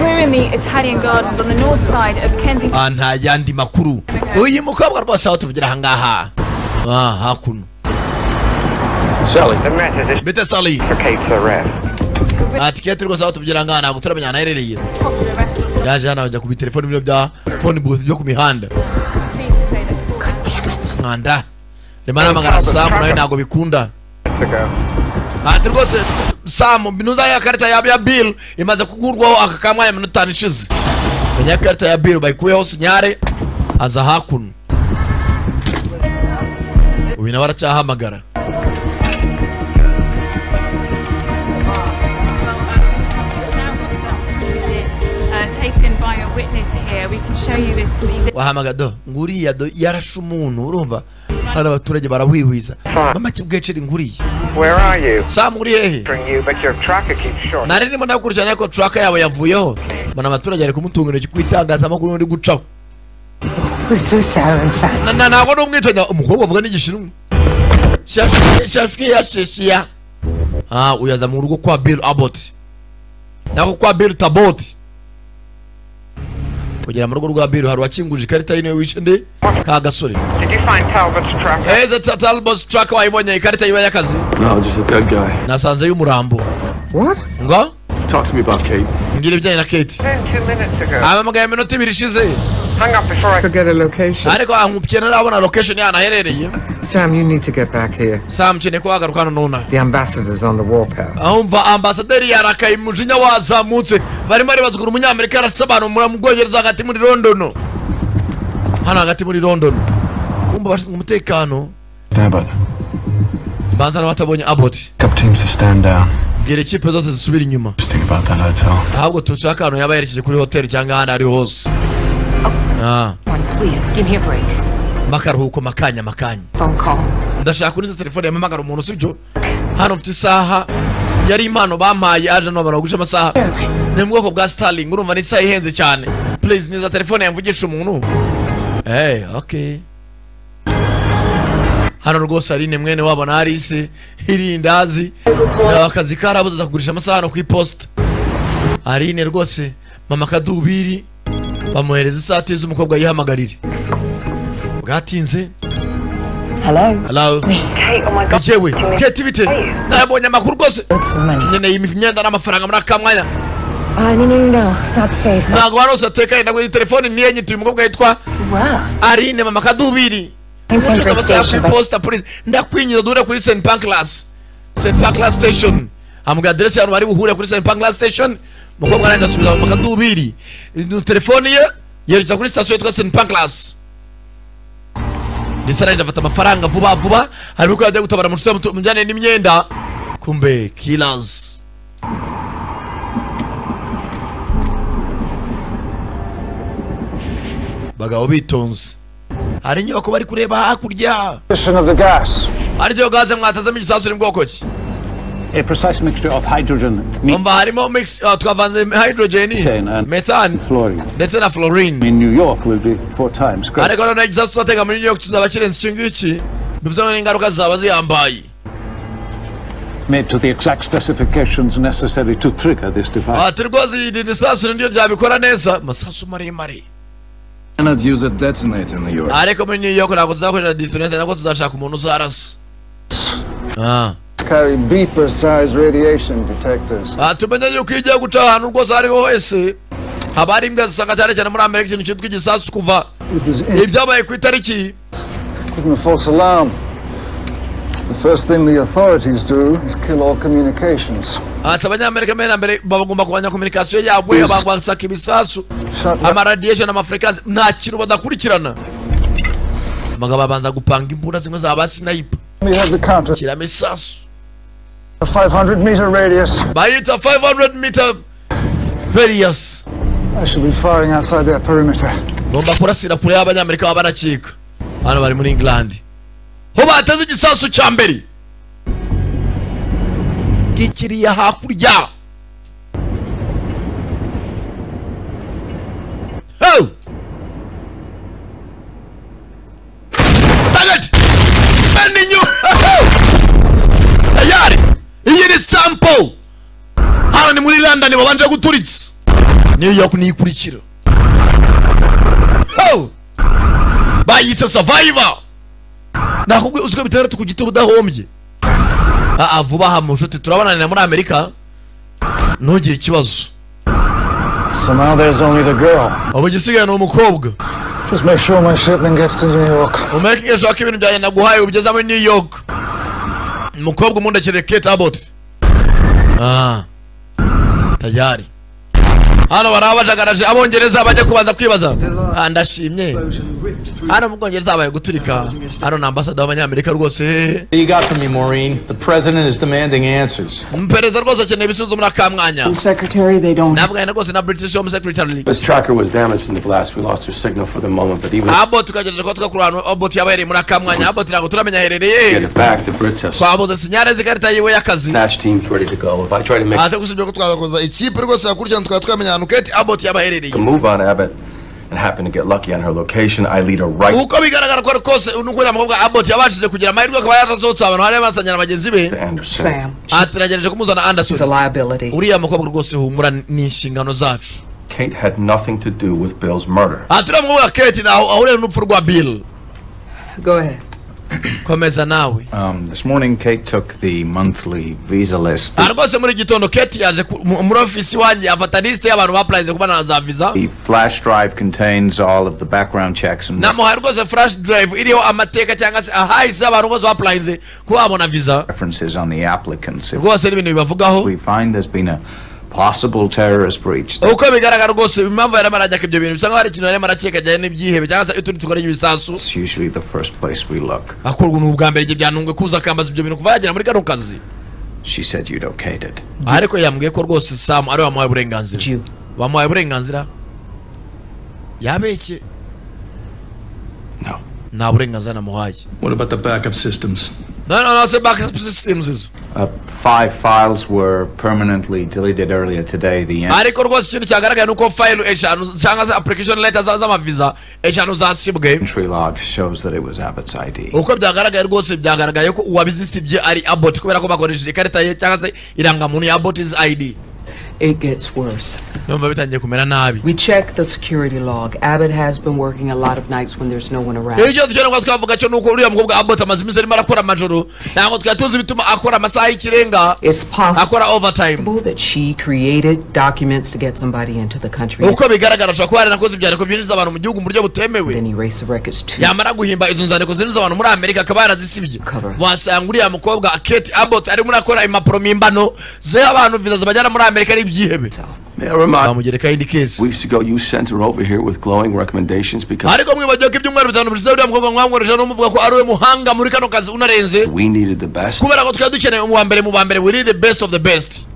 We're in the Italian gardens on the north side of Kensington. Nta yandi makuru. Uyu mukobwa rwose aho tuvugira aha ngaha. Hakuno. Sally. The message is Bite Sally. for Kate's arrest. Ati Kate rwose aho tuvugira ngaha ntabwo turamenya ahantu aherereye. Yaje hano ajya ku telefone bino bya phone booth byo ku mihanda. Mwanda rimana amagara Sam nawe ntago bikunda. Ati rwose Sam binuza ya karita ya Bill imaze kugurwaho aka kamwanya minota 5 ishize. Menya karita ya Bill bayikuyeho sinyare aza hakuno. Uyu nawe aracyahamagara. Wahamagara do nguriya do yarashe umuntu urumva hari abaturage barahwihwiza. Mama kibweceri nguriye. Where are you? Sam uri hehe? You, but your tracker keeps short. Nari ndimo ndakurikirana ariko tracker yawe yavuyeho. Mbona abaturage bari kumutunga intoki kwitangazamakuru ndi gucaho. Na ntabwo ni umwicanyi umukobwa avuga n'igishinwa. Shashwi. Ah, uyaza mu rugo kwa Bill Abbott. Nako kwa Bill Tabot. Kugera mu rugo rwa Bill hari wakinguje ikarita y'ino wishe nde ka gasore. Did you find Talbot's tracker? Eze Talbot's tracker wayibonye ikarita yiba y'akazi? No, just a dead guy. Nasanze y'umurambo. What? Ngo? Talk to me about Kate. Ngira ibijyanye na Kate. 2 minutes ago. Ahamagaye iminota 2 ishize. Hung up before I could get a location. Ariko ankupye narabona location yana aherereye. Sam, you need to get back here. Sam nkeneye ko wagaruka hano nona. The ambassador's on the warpath. Ahumva ambasaderi yarakaye umujinya wazamutse. Barimo baribazukura umunyamerika arasobanura mu Bwongereza hagati muri London. Hano hagati muri London. Kumba bashinzwe umutekano. Abbott. Banza batabonye Abbott. Cup teams to stand down. Bwira ikipe zose zisubira inyuma. Just think about that hotel. Ahubwo tushaka ahantu yaba yerekeje kuri hotel cyangwa ahandi ari hose. Ah. Please give me a break. Makaruhuko makanya makanya. Phone call. Ndashaka kuri telefone yamamagara umuntu sibyo? Hano mfite isaha yari impano bampaye aje no baragusha amasaha. Ni mu bwoko bwa Starling urumva ni isaha ihenze cyane. Please niza telefone yamvugisha umuntu. Hey, okay. Hano rwose ari ne mwene wabo na Alice irindazi akazi karabuza kugurisha amasaha hano ku post. Arine rwose mama kadubiri bamuhereza isati z'umukobwa yihamagarire. Bwatinze. Hello. Hello. Kate, oh my God. Jewe, Kate bite? Nabonye amakuru rwose. Nkeneye imyenda n'amafaranga muri aka mwanya. No, it's not safe. Ntabwo wari usatekanye ntabwo telefone niye nyituye umukobwa yitwa Arine mama kadubiri. Posta police. Ndakwinyiza duhure kuri St Pancras. St Pancras station. Amuga address y'ahantu bari buhure kuri St Pancras station. Umukobwa arenda asubiza mama kadubiri. Telefone ye yerekeza kuri station yitwa St Pancras. Ndisara ndafata amafaranga vuba vuba hari uko yajya gutabara munshuti mujyane n'imyenda kumbe killers. Bagabo bitonze. Hari inyubako bari kureba hakurya. Aryo gaze mwatazamo igisasu ni bwoko ki? A precise mixture of hydrogen. Umva harimo mix twavanze hydrogen, methane, fluorine. Ndetse na fluorine. In New York will be 4 times greater. Ariko none igisasu twatega muri New York kizaba kirenze iki ngiki. Bivuze ngo ingaruka zaba ziyambaye. Made to the exact specifications necessary to trigger this device. Ati rwose iri gisasu niryo ryabikora neza. Masasu maremare. Cannot use a detonator in New York. Ariko muri New York ntabwo tuzakoresha detonator ntabwo tuzashaka umuntu uzarasa. Ah. Carry beeper size radiation detectors. Tumenye yuko iyo ugiye guca ahantu rwose ariho hose haba hari imbwa zisanga cyane cyane muri Amerika ikintu cyitwa igisasu kuva ibyabaye ku itariki. Even a false alarm. The first thing the authorities do is kill all communications. Ati abanyamerika mbere na mbere bagomba kubanya communication yabo bagwasaka ibisasu ama radiation ama frequency nta kintu badakurikirana. Abagabo babanza gupanga imbunda zimwe za ba sniper. We have the counter. Kiramo isasu. A 500 meter radius. Bayita 500 meter radius. I should be firing outside their perimeter. Ngomba kurasira kure y'abanyamerika baba baracika. Hano bari muri England. Ho bateze igisasu cya mbere. Gikiriya hakurya. Ho! Target! Bending you! Tayari! Iyi ni sample! Hano ni muri London babanje guturitsa. New York ni ikurikira. Ho! Bayise survivor! Nakubwiye uziko bitandatu ku giti udahombye. Ah vuba aha mu nshuti turabonana muri Amerika. Ntugire ikibazo. So now there's only the girl. Ubu igisigaye ni umukobwa. Just make sure my shipment gets to New York. Umaking sure ko ibintu byanjye naguhaye ubigeza muri New York. Umukobwa umundekere Kate Abbott. Ah. Tayari. Hano barabajagaraje abongereza bajya kubanza kwibaza. Ah, ndashimye. Hano mu Bwongereza habaye guturika. Hano na ambassador w'abanyamerika rwose. You got from me, Maureen. The president is demanding answers. Umuperezida rwose akeneye ibisubizo muri aka mwanya. Secretary, they don't. Navuganye rwose na British Home Secretary. This tracker was damaged in the blast. We lost her signal for the moment, but even Abbott tukagerageza kuba twakura ahantu Abbott yaba yari muri aka mwanya. Abbott ntabwo turamenya aherereye. get it back, the Brits have Twabuze sinyare z'ikarita yiwe y'akazi. snatch teams ready to go. If I try to make Ate gusubye ko twakoza ikipe rwose yakurikirana tukaba twamenya ahantu Kate Abbott yaba aherereye. a move on Abbott and happen to get lucky on her location, I lead a right Uko bigaragara ko rwose nuko uriya mukobwa Abbott yabashije kugira amahirwe akaba yarasohotse abantu hariya basanyana bagenzi be. to Anderson. Sam. Atagerageje kumuzana Anderson. It's a liability. Uriya mukobwa rwose humura ni inshingano zacu. Kate had nothing to do with Bill's murder. Ati uriya mukobwa Kate ntaho ahuriye n'urupfu rwa Bill. Go ahead. Komeza nawe. This morning, Kate took the monthly visa list. Aha rwose muri gitondo Kate yaje muri ofisi wanjye afata liste y'abantu bapulayinze kubana na za visa. The flash drive contains all of the background checks and Namuhaye rwose flash drive iriho amateka cyangwa se ahahise abantu bose bapulayinze kuba babona visa. references on the applicants. If Rwose n'ibintu bibavugaho. we find there's been a possible terrorist breach, Uko bigaragara rwose impamvu yarimo arajya ibyo bintu bisa nkaho hari ikintu yarimo arakeka ajyanye n'ibyihebe cyangwa se utundi tukora ibisasu. it's usually the first place we look. Akorwa ni ubwa mbere ibyo byanungwe kuza akambaza ibyo bintu kuva yagera muri kano kazi. She said you'd okayed it. Ariko yambwiye ko rwose Sam ari we wamuhaye uburenganzira. Wamuhaye uburenganzira? Yabeshye. No. Nta burenganzira namuhaye. What about the backup systems? No, se backup systems izo. 5 files were permanently deleted earlier today. The Ariko rwose ikintu cyagaragaye ni uko file eshanu cyangwa se application letter z'amaviza eshanu zasibwe. entry log shows that it was Abbott's ID. Uko byagaragaye rwose byagaragaye ko uwabizisibye ari Abbott kubera ko bakoresheje ikarita ye cyangwa se irangamuntu ya Abbott's ID. It gets worse. Numva bitangiye kumera nabi. We checked the security log. Abbott has been working a lot of nights when there's no one around. Icyo dushobora kuba twavuga cyo nuko uriya mukobwa Abbott amaze iminsi arimo arakora amajoro, ntabwo twari tuzi ibituma akora amasaha y'ikirenga. It's possible akora overtime. that she created documents to get somebody into the country. Uko bigaragara ashobora kuba yaranakoze ibyandiko byinjiza abantu mu gihugu mu buryo butemewe. Then erase the records too. Yamara guhimba izo nzandiko zinjiza abantu muri Amerika akaba yarazisibye. Wasanga uriya mukobwa Kate Abbott arimo arakora impapuro mpimbano ziha abantu viza zibajyana muri Amerika ari ibyihebe. May I remind Bamugerekaho indi case. Weeks ago, you sent her over here with glowing recommendations because Ariko mwibagiwe ko ibyumweru 5 bishize uriya mukobwa mwamwohereje n'umuvuga ko ari we muhanga muri kano kazi unarenze. we needed the best. Kubera ko twari dukeneye uwa mbere mu ba mbere, we need the best of the best.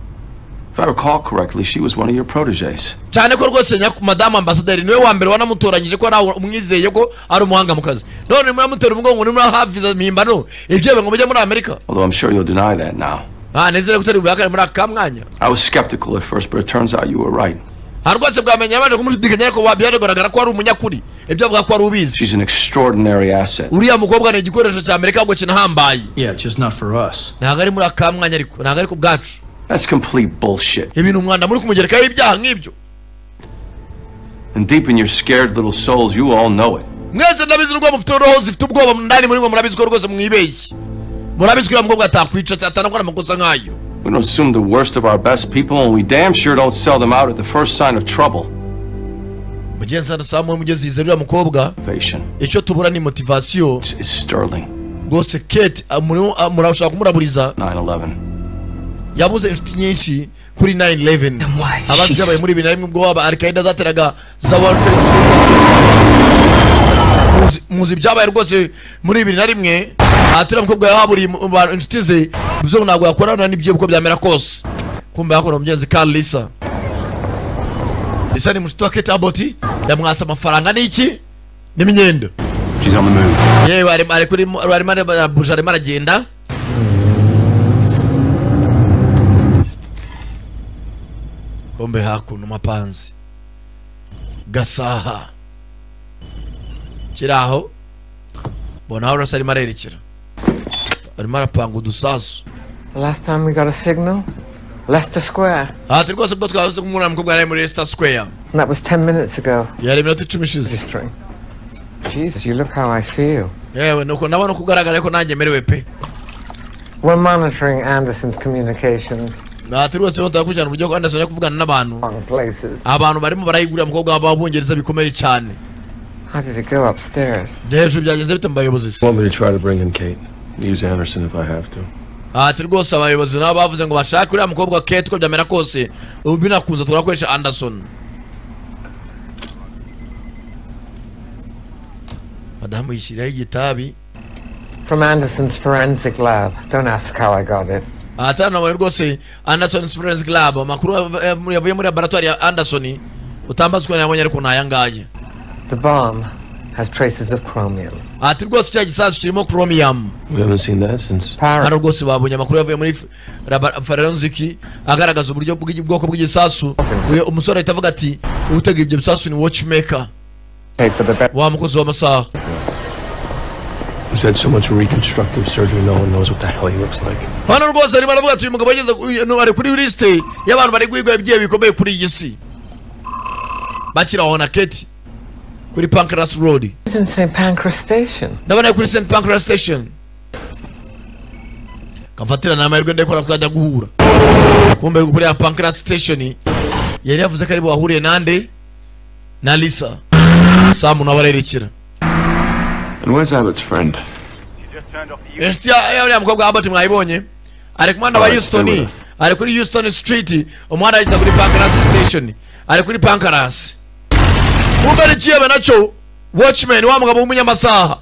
If I recall correctly, she was one of your proteges. Cyane ko rwose madamu ambasaderi niwe wa mbere wanamutoranyije ko nawe umwizeye ko ari umuhanga mu kazi. None muramutera umugongo ni muri haviza mpimbano ibyo ngo mujye muri Amerika. Although I'm sure you'll deny that now. Ah, nizere ko utari bubihakane muri aka mwanya. I was skeptical at first, but it turns out you were right. Aha rwose bwamenya yabanje kumushidikanya ariko byagaragara ko ari umunyakuri. Ibyo avuga ko ari ubizi. She's an extraordinary asset. Uriya mukobwa ni igikoresho cya Amerika ahubwo kinahambaye. Yeah, just not for us. Ntabwo ari muri aka mwanya ariko ntabwo ari ku bwacu. That's complete bullshit. Ibintu umwanda muri kumugerekaho ibyaha nk'ibyo. And deep in your scared little souls, you all know it. Mwese ndabizi nubwo mufite roho zifite ubwoba ndani muri mwe murabizi ko rwose mwibeshye. Murabizi ko uriya mukobwa atakwica atanakora amakosa nk'ayo. We don't assume the worst of our best people, and we damn sure don't sell them out at the first sign of trouble. Mugenzi hano Samuel mugezi yizera uriya mukobwa. Motivation Icyo tubura ni motivation. is sterling. Rwose Kate murashaka kumuraburiza. 9/11. Yabuze inshuti nyinshi kuri 9/11. Abazi byabaye muri 2001 ubwo aba Al-Qaeda zateraga za World Trade Center. Muzi byabaye rwose muri 2001. Aturiya mukobwa yahaburiye inshuti ze bivuze ntabwo yakorana n'ibyo uko byamera kose. Kumbe yakora mugenzi Carl Lisa. Lisa ni mushuti wa Kate Abbott yamwatse amafaranga n'iki n'imyenda. She's on the move. Yewe ari kuri arimo aragenda. Kumbe hakuno mapanzi gasaha kiraho bona aho Rosa arimo arerekera arimo arapanga udusasu. Last time we got a signal, Leicester Square. Ati rwose ubwo twavuze ko umwana mukobwa yari muri Leicester Square. And that was 10 minutes ago. Yari iminota 10 ishize. Jesus, you look how I feel. Yewe nuko ndabona kugaragara ko nanjye merewe pe. We're monitoring Anderson's communications. Ati rwose turimo turakurikirana uburyo Anderson ari kuvugana n'abantu. Places. Abantu barimo barayigurira umukobwa w'abongereza bikomeye cyane. How did it go upstairs? Hejuru byagenze bite mu bayobozi se? Want me to try to bring in Kate? Use Anderson if I have to. Ati rwose abayobozi nabo bavuze ngo bashake uriya mukobwa Kate, uko byamera kose ubu binakunze turakoresha Anderson. Madamu yishyiraho igitabi. From Anderson's forensic lab. Don't ask how I got it. Atana rwose Anderson Forensic Lab, amakuru yavuye muri laboratoire ya Anderson utambazwa nabonye, ariko ntayangaye. The bomb has traces of chromium. Ati rwose cya gisasu kirimo chromium. We haven't seen that since. Hano rwose babonye amakuru yavuye muri forensic agaragaza uburyo bw'ubwoko bw'igisasu. Uyu umusore ahita avuga ati utega ibyo bisasu ni watchmaker, wa mukozi w'amasaha. He's had so much reconstructive surgery, no one knows what the hell he looks like. Hano rwose arimo aravuga ati uyu mugabo ageze ari kuri liste y'abantu bari guhigwa ibyihe bikomeye kuri iyi si. Bakira aho na Kate kuri Pancras Road. He's in St. Pancras Station. Ndabona kuri St. Pancras Station. Kafatira na amahirwe ndekora twajya guhura. Kumbe kuri ya Pancras Station yari yavuze ko ari buhahuriye nande na Lisa. Samu nawe arerekera. And where's Abbott's friend? Inshuti ya uriya mukobwa Abbott mwayibonye ari ku muhanda wa Houston, ari kuri Houston Street, umuhanda wageze kuri Pancras Station, ari kuri Pancras. Kumbe ari ikiyebe nacyo watchman wa mugabo w'umunyamasaha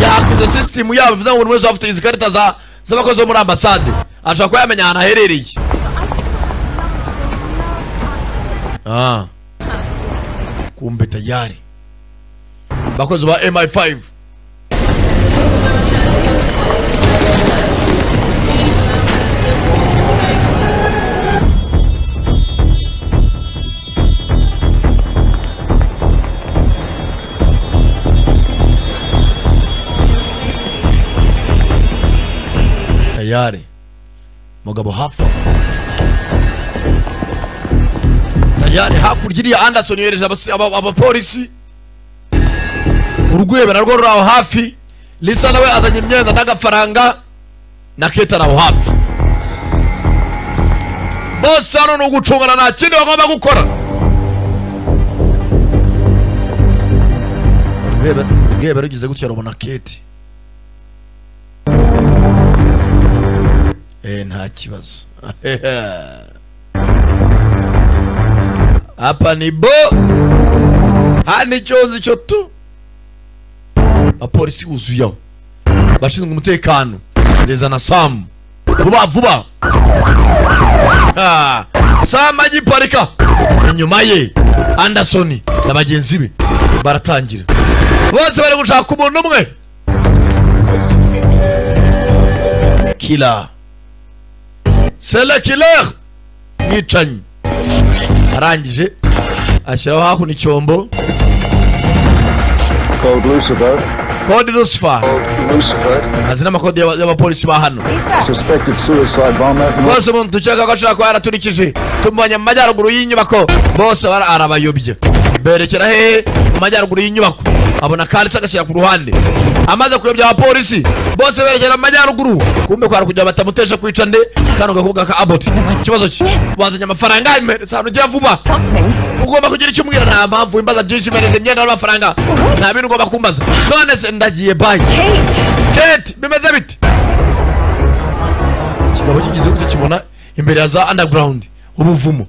yakuze system yabo, bivuze ngo buri wese afite izi karita z'abakozi bo muri ambasade, ashobora kuba yamenya ahantu aherereye. Kumbe tayari bakozi ba MI5 tayari mugabo hafa tayari hakurya iriya Anderson yohereje abapolisi, urwebe narwo ruri aho hafi. Lisa nawe azanye imyenda n'agafaranga na Kate ari aho hafi. Bose hano ni ugucungana, nta kindi bagomba gukora. Urwebe rugize gutya rubona Kate. Nta kibazo. Hapa ni bo hani icyozi cyo tu. Abapolisi buzuyeho bashinzwe umutekano zezana Sam vuba vuba. Sam agiparika inyuma ye Anderson na bagenzi be baratangira, bose bari gushaka umuntu umwe. Killer, c'est le killer. Mwicanyi arangije ashyiraho hakuno icyombo. Code Lucifer. Code Lucifer. Lucifer. Azina amakode y'abapolisi ba hano. Suspected suicide bomber. Bose umuntu dukeka ko ashobora kuba yaraturikije tumubonye mu majyaruguru y'inyubako, bose arabayobye berekera hehe? Mu majyaruguru y'inyubako. Abona Kalisa agashyira ku ruhande, amaze kuyobya abapolisi bose berekera mu majyaruguru. Kumbe kwari kugira batamuteje kwica nde kano gakobwa ka Abbott. Ikibazo cye wazanye amafaranga sano gira vuba, ugomba kugira icyo umbwira. Nta mpamvu imbaza byinshi, mereze imyenda n'amafaranga, nta bintu ugomba kumbaza. None se ndagiye, bye Kate. Bimeze bite? Ikigabo kigize gutyo kibona imbere ya za underground ubuvumo.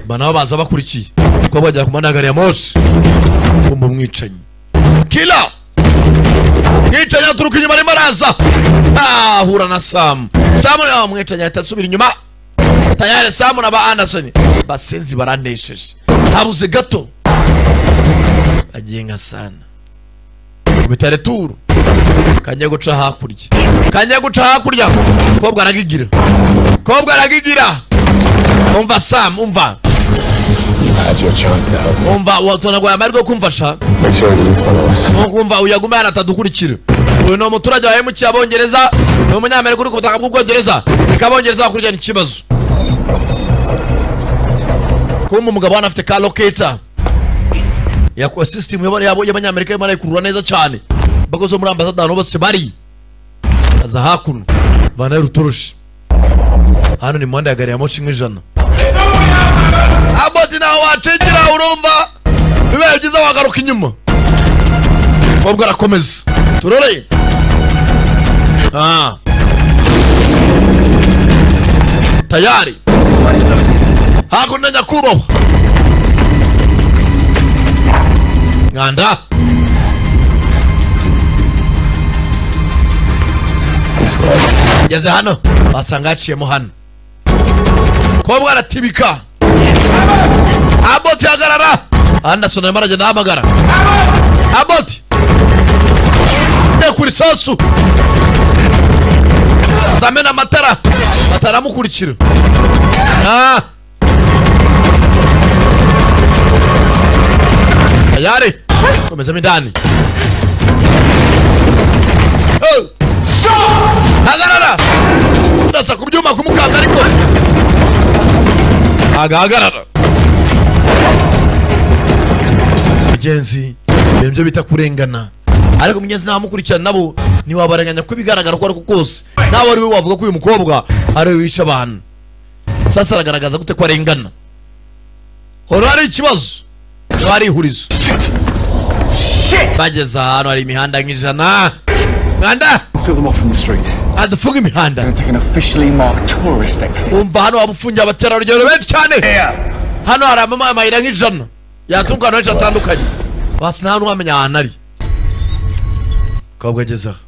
Bana baza bakurikiye ko bajya ku managari ya moshi. Kumbe umwicanyi killer mwicanyi aturuka inyuma arimo araza ahura na Sam. Sam nawe mwicanyi ahita asubira inyuma tayari. Sam na ba Anderson basenzi baranesheje, habuze gato agiye nka sana bitare turu kanya guca hakurya, kanya guca hakurya. Kobwa aragigira, kobwa aragigira. Umva Sam, umva umva watonagwa amahirwe yo kumfasha. Umva uyagume hano atadukurikira. Uyu ni umuturage wa MK abongereza, ni umunyamerika uri ku butaka bw'Ubwongereza. Reka abongereza bakurikirana ikibazo. Kumbe umugabo hano afite ka locator ya system y'abanyamerika irimo arayikurura neza cyane. Abakozi bo muri ambasade ahantu bose bari. Aza hakuno vanayo rutoroshi. Hano ni muhanda ya gari ya moshi nk'ijana. Aboti nawe wacengera urumva bibaye byiza wagaruka inyuma. Mukobwa arakomeza turoreye. Tayari hakuno nyakubahwa nganda. Ngeze hano basanga yaciyemo hano. Mukobwa aratibika. Aboti hagarara. Anderson arimo aragenda ahamagara Aboti kuri sasu zamena amatara bataramukurikira. Tayari komezamo indani. Hagarara. Ndasa ku byuma kumukanda ariko agahagarara. Mugenzi ibyo bita kurengana, ariko mugenzi ntamukurikirana nabo ntiwabarenganya ko bigaragara ko ariko kose nawe ari we wavuga ko uyu mukobwa ari we wishe abantu. Sasa aragaragaza gute ko arengana? Hora hari ikibazo, hari ihurizo. Bageze ahantu hari imihanda nk'ijana. Mwanda adufunga imihanda. Umva hano wabufungiye abakerarugendo benshi cyane. Hano hari amayira nk'ijana yatunga ahantu henshi hatandukanye. Basi nta n'uwamenya ahantu ari. Mukobwa ageze aha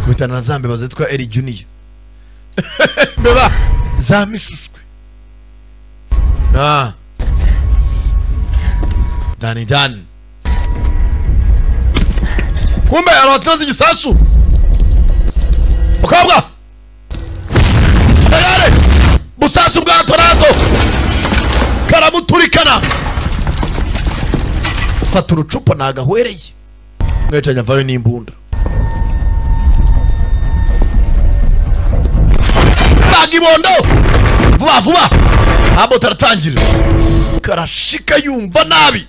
kubitana na za mbeba zitwa Eri Junior. Mbeba za mishushwe. Dani dani. Kumbe arateze igisasu. Mukobwa tayari busasu bwa torato karamuturikana. Ufata urucupa nagahwereye. Mwecanya vayo n'imbunda. Bagibondo vuba vuba. Abo taratangira. Karashika yumva nabi.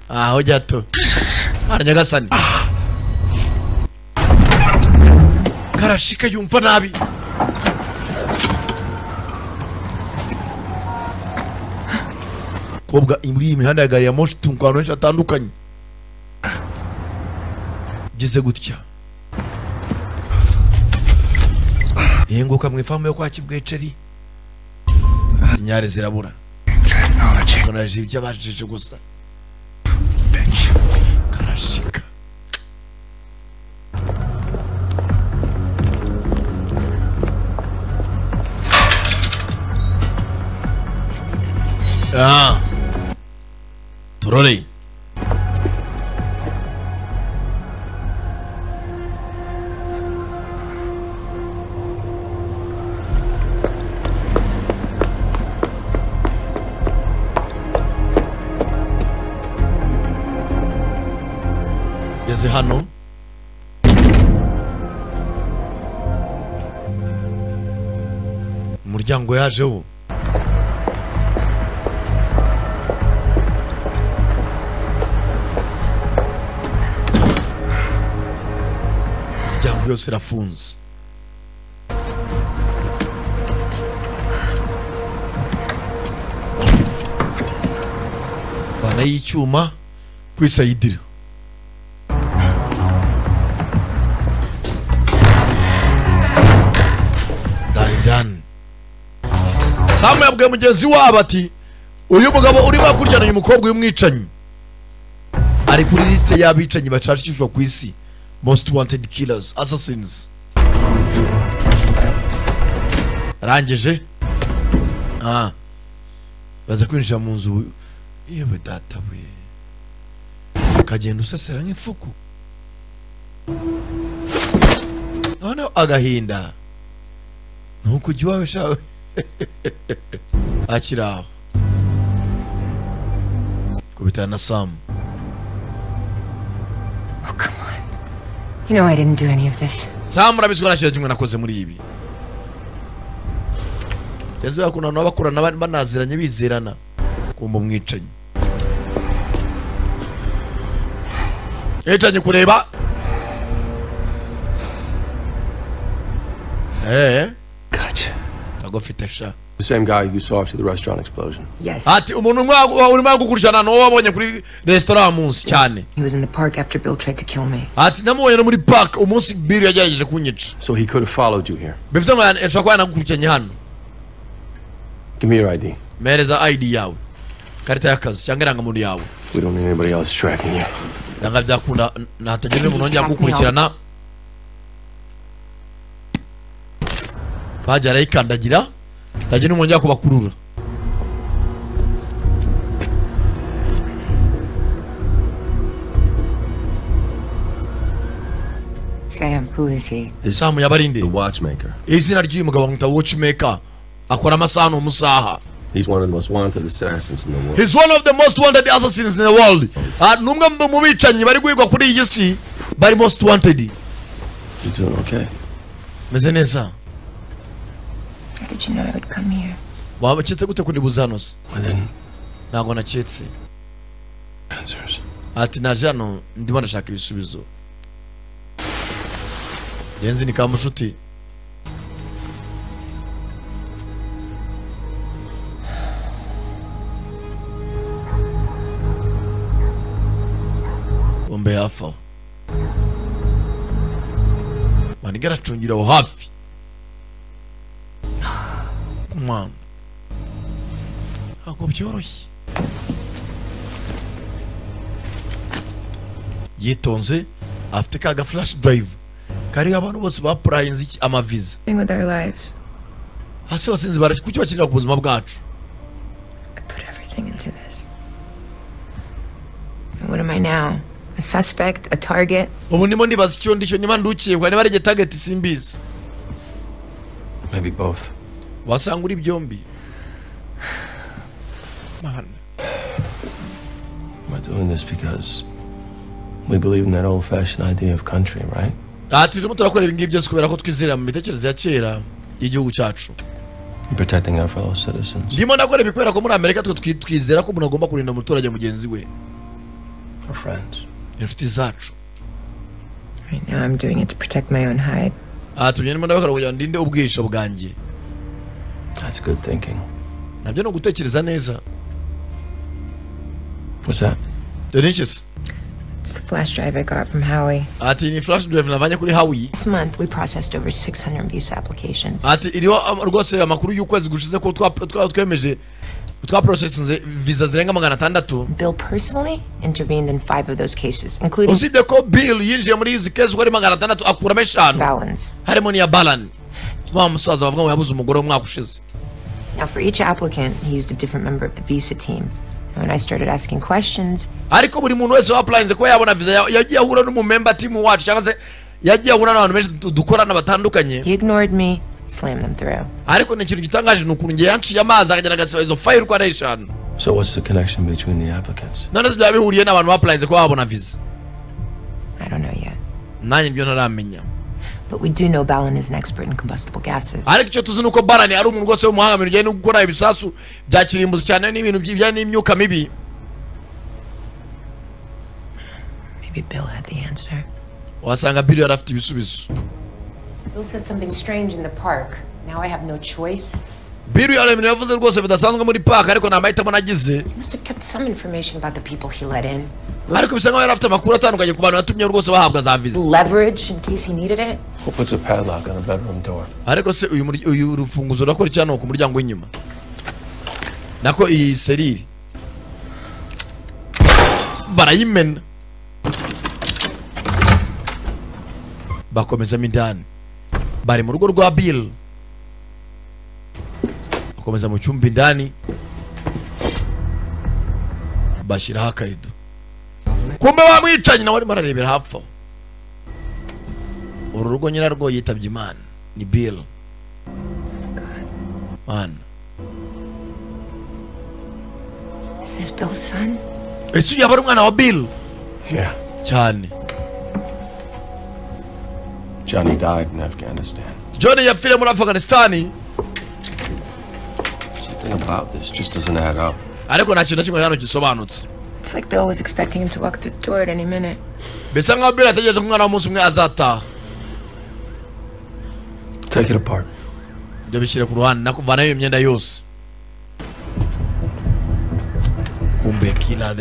Aho jato. Aranyagasani. Karashika yumva nabi. Kobwa muri iyi mihanda ya gari ya moshi tunga ahantu henshi hatandukanye. Geze gutya yenguka mu ifamu yo kwa Kibweceri. Inyare zirabura. Technology byabajije gusa. Karashika. Turore. Geze hano umuryango yajeho. Imiryango yose irafunze. Vana y'icyuma kwisayidira. Samu yabwiye mugenzi wabo ati uyu mugabo urimo akurikirana uyu mukobwa w'umwicanyi ari kuri liste y'abicanyi bacashishwa ku isi, most wanted killers, assassins. Arangije baza kwinjira mu nzu. Yewe data we, akagenda usesera nk'ifuku. Noneho agahinda nuko ujya iwawe shawe. Akiri aho kubitana na Sam. Oh, come on. You know I didn't do any of this. Sam urabizi ko nta kintu kimwe nakoze muri ibi. Yezu yakunda abantu bakorana banaziranye bizerana kumba umwicanyi. Yicanye kureba Gotcha. Ndagufite sha. The same guy you saw after the restaurant explosion. Yes. Ati umuntu umwe urimo gukurikirana n'uwo wabonye kuri restaurant munsi cyane. He was in the park after Bill tried to kill me. Ati namubonye no muri park umunsi Bill yagerageje kunyica. So he could have followed you here. Bivuze ngo ashobora kuba yanagukurikiranye hano. Give me your ID. Mpereza ID yawe. Karita y'akazi cyangwa irangamuntu yawe. We don't need anybody else tracking you. Nanga byakunda natagira umuntu wongera kugukurikirana. Bajya arayikandagira. Tagira umuntu wongera kubakurura. Sam, who is he? Sam yabarinde. The watchmaker. Izina ry'uyu mugabo bamwita watchmaker. Akora amasaha n'umusaha. He's one of the most wanted assassins in the world. He's one of the most wanted assassins in the world. Numwe mu bicanyi bari guhigwa kuri iyi si bari most wanted. You doing okay? Meze neza. How did you know I would come here? Wabaketse gute kuri buza se? Ntabwo naketse. Answers. Ati naje hano ndimo ndashaka ibisubizo. Genzi ni kamushuti. Bombe hafi aho. Maniga aracungira aho hafi. Mwana. Ntabwo byoroshye. Yitonze afite kaga flash drive kariho abantu bose bapurayinze amaviza. With our lives. Hasi basinzi baraki kuki bakinira ku buzima bwacu. I put everything into this. And what am I now? A suspect, a target? Ubu ndimo ndibaza icyo ndicyo niba ndukiye kwa niba ari target simbizi. Maybe both. Wasanga uri byombi. Man. We're doing this because we believe in that old-fashioned idea of country, right? Ati turimo turakora ibi ngibi byose kubera ko twizera mu mitekerereze ya kera y'igihugu cyacu. Protecting our fellow citizens. Ndimo ndakora ibi kubera ko muri Amerika twe twizera ko umuntu agomba kurinda umuturage mugenzi we. Our friends. Inshuti zacu. Right now I'm doing it to protect my own hide. Ati ndimo ndabikora kugira ngo ndinde ubwisho bwanjye. That's good thinking. Nabyo no gutekereza neza. What's that? Delicious. It's the flash drive I got from Howie. Ati ni flash drive navanye kuri Howie. This month we processed over 600 visa applications. Ati iriho rwose amakuru y'ukwezi gushize ko twemeje twaprocessinze visa zirenga 600. Bill personally intervened in 5 of those cases, including usibye ko Bill yinjiye muri izi case uko ari 600 akuramo 5. Balance. Harimo n'iya Balan. Wa musaza bavuga ngo yabuze umugore umwaka ushize. Now for each applicant, he used a different member of the visa team. And when I started asking questions, ariko buri muntu wese wapplyinze ko yabona visa yagiye ahura n'umumember team wacu cyangwa se yagiye ahura n'abantu benshi dukorana batandukanye. He ignored me, slammed them through. Ariko ni ikintu gitangaje ni ukuntu ngiye yanciye amazi akagera agasiba izo file uko ari 5. So what's the connection between the applicants? None byaba bihuriye n'abantu bapplyinze ko babona visa. I don't know yet. Nanjye ibyo ntaramenya. But we do know Balan is an expert in combustible gases. Ariko icyo tuzi nuko Balan ari umuntu rwose w'umuhanga mu bijyanye no gukora ibisasu bya kirimbuzi cyane n'ibintu bijyanye n'imyuka mibi. Maybe Bill had the answer. Wasanga Bill yari afite ibisubizo. Bill said something strange in the park. Now I have no choice. Bill yari ibintu yavuze rwose bidasanzwe muri park ariko nta mahitamo nagize. He must have kept some information about the people he let in. Ariko bisa nkaho yari afite amakuru atandukanye ku bantu yatumye rwose bahabwa za visa. Leverage in case he needed it. Who puts a padlock on a bedroom door? Ariko se uyu rufunguzo rurakora cyane ku muryango w'inyuma. Nako iyi serire barayimena. Bakomeza indani. Bari mu rugo rwa Bill. Bakomeza mu cyumba indani. Bashyiraho akarido. Kumbe bamwicanye nawe arimo ararebera hafi aho. Uru rugo nyirarwo yitabye Imana ni Bill. Man. Is this Bill's son? Ese yaba ari umwana wa Bill? Yeah. Cyane. Johnny died in Afghanistan. Johnny yapfiriye muri Afghanistan. Something about this just doesn't add up. Ariko nta kintu na kimwe hano gisobanutse. It's like Bill was expecting him to walk through the door at any minute. Bisa nkaho Bill ategereje ko umwana w'umunsi umwe azataha. Take it apart. Ibyo bishyire ku ruhande, nakuvanayo iyo myenda yose. Kumbe kila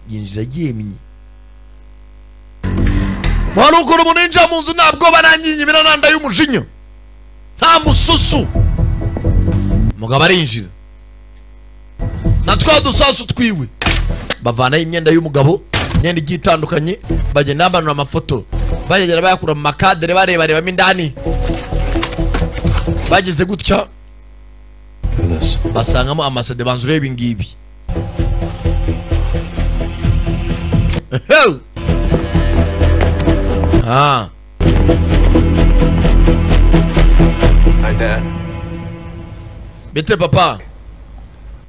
yinjira yemye. Wari ukora umuntu yinjira mu nzu ntabwo baranginyimira nanda y'umujinya. Nta mususu. Mugabo arinjira. Na twa dusasu twiwe. Bavanayo imyenda y'umugabo, imyenda igiye itandukanye, bagenda bamanura amafoto. Bagera bayakura mu makadere barebarebamo indani. Bageze gutya basangamo amasede banzu ureba ingibi. Ah. Hi, Dad. Bite papa.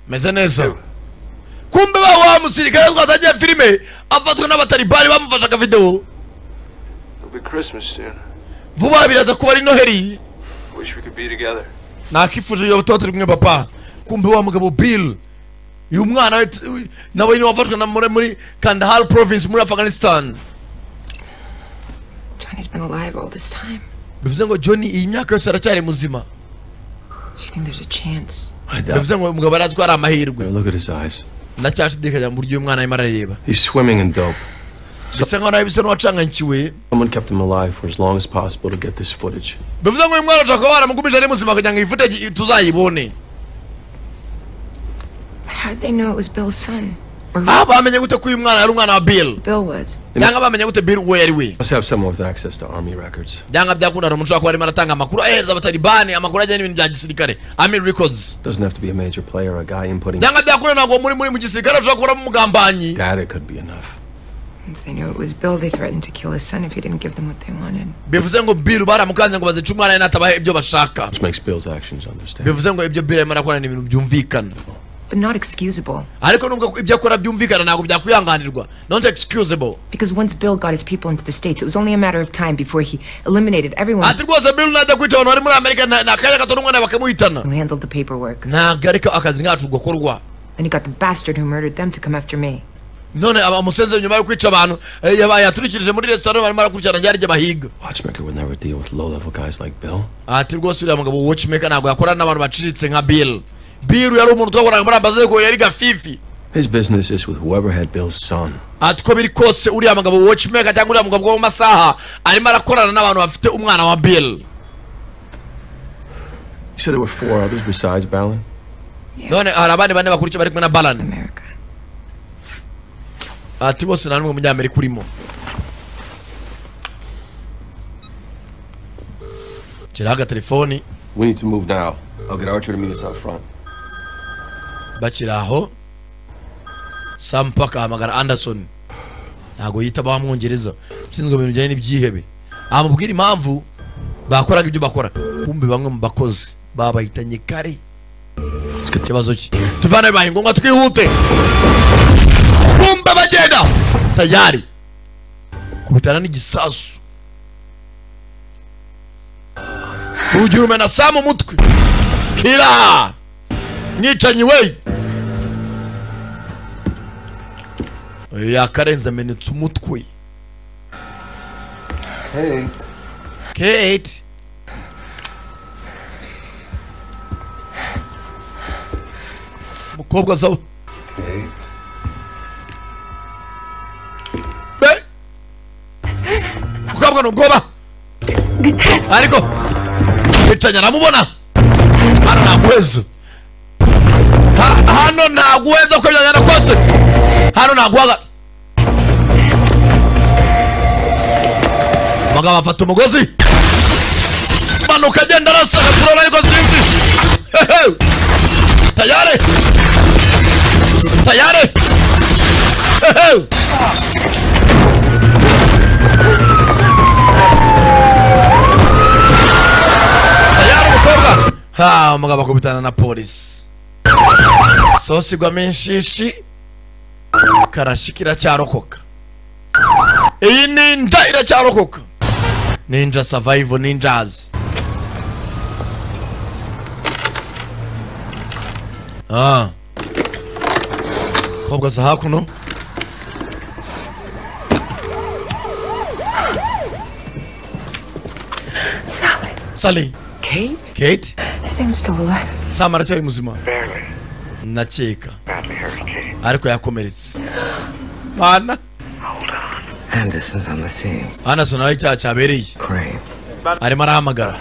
Meze neza. Kumbe wa musirikare twatangiye filime afatwa n'abatalibani bamufashaga video. It'll be Christmas soon. Vuba biraza kuba ari Noheli. Wish we could be together. Nakifuje yo tuba turi kumwe papa. Kumbe wa mugabo Bill uyu mwana nawe ni wafatwa na muri Kandahar province muri Afghanistan. Johnny's been alive all this time. Bivuze ngo Johnny iyi myaka yose aracyari muzima. Do you think there's a chance? Bivuze ngo umugabo arazi ko ari amahirwe. Look at his eyes. Ndacyashidikanya mu buryo uyu mwana arimo arareba. He's swimming in dope. Bisa nkaho nawe bisa n'uwacanganyikiwe. Someone kept him alive for as long as possible to get this footage. Bivuze ngo uyu mwana ashobora kuba baramugumije ari muzima kugira ngo iyi footage tuzayibone. But how'd they know it was Bill's son? Ah, bamenye gute ko uyu mwana ari umwana wa Bill? Bill was. Cyangwa bamenye gute Bill we yari we? Must have someone with access to army records. Byanga byakunda umuntu ushobora kuba arimo aratanga amakuru ahereza abatalibani amakuru ajyanye n'ibintu bya gisirikare. Army records. Doesn't have to be a major player, a guy inputting. Byanga byakunda ntabwo muri mu gisirikare ushobora kuba umugambanyi. Data could be enough. Once they knew it was Bill, they threatened to kill his son if he didn't give them what they wanted. Bivuze ngo Bill baramukanze ngo bazice umwana natabahe ibyo bashaka. Which makes Bill's actions understandable. Bivuze ngo ibyo Bill arimo arakora ni ibintu byumvikana. But not excusable. Ariko nubwo ibyo akora byumvikana ntabwo byakwihanganirwa. Not excusable. Because once Bill got his people into the States, it was only a matter of time before he eliminated everyone. Ati rwose Bill najya kwica abantu bari muri Amerika na kanya gato n'umwana bakamuhitana. Who handled the paperwork. Ntabwo ariko akazi nkacu gakorwa. Then he got the bastard who murdered them to come after me. None abamusenze nyuma yo kwica abantu yaturikirije muri restaurant barimo barakurikirana ryari rye bahiga. Watchmaker would never deal with low-level guys like Bill. Ati rwose uriya mugabo Watchmaker ntabwo yakorana n'abantu baciriritse nka Bill. Bill yari umuntu twakoraga muri ambasade ko yari gafifi. His business is with whoever had Bill's son. Ati ko biri kose uriya mugabo Watchmaker cyangwa uriya mugabo wo mu masaha arimo arakorana n'abantu bafite umwana wa Bill. You said there were 4 others besides Ballon? None hari abandi bane bakurikiye bari kumwe na Ballon. America. Ati bose nta n'umwe munyamerika urimo. Kiraga telefoni. We need to move now. I'll get Archer to meet us out front. Bakiri aho Sam Parker ahamagara Anderson. Ntago yitaba wamwongereza. Ushinzwe ibintu bijyanye n'ibyihebe. Amubwira impamvu bakoraga ibyo bakora. Kumbe bamwe mu bakozi babahitanye kare. Ikibazo ki? Tuvane bahe ngombwa twihute. Kumbe bagenda tayari kubitana n'igisasu. Ugira umena Sam umutwe. Kira mwicanyi we yakarenze amenetse umutwe. Kate. Kate. Mukobwa zabo. Kate. Mukobwa nubwoba. Ariko mwicanyi aramubona. Hano ntaguheza. Hano ntaguheza uko byagenda kose. Hano ntaguhaga. Mugabo afata umugozi. Manuka agenda arasa agaturana ariko sinzi. Tayari. Tayari. Tayari mukobwa. Ha, umugabo akubitana na polisi. Sosi igwamo inshishi. Karashika iracyarokoka. Iyi ninja iracyarokoka. Ninja survival ninjas. Ah. Kobwa za hakuno. Sally. Sally. Kate? Kate? Sam's still alive. Sam aracyari muzima. Barely. Ndakeka. Ariko yakomeretse. Mana. Anderson's on the scene. Anderson ari cyaha cyabereye. Crane. Arimo arahamagara.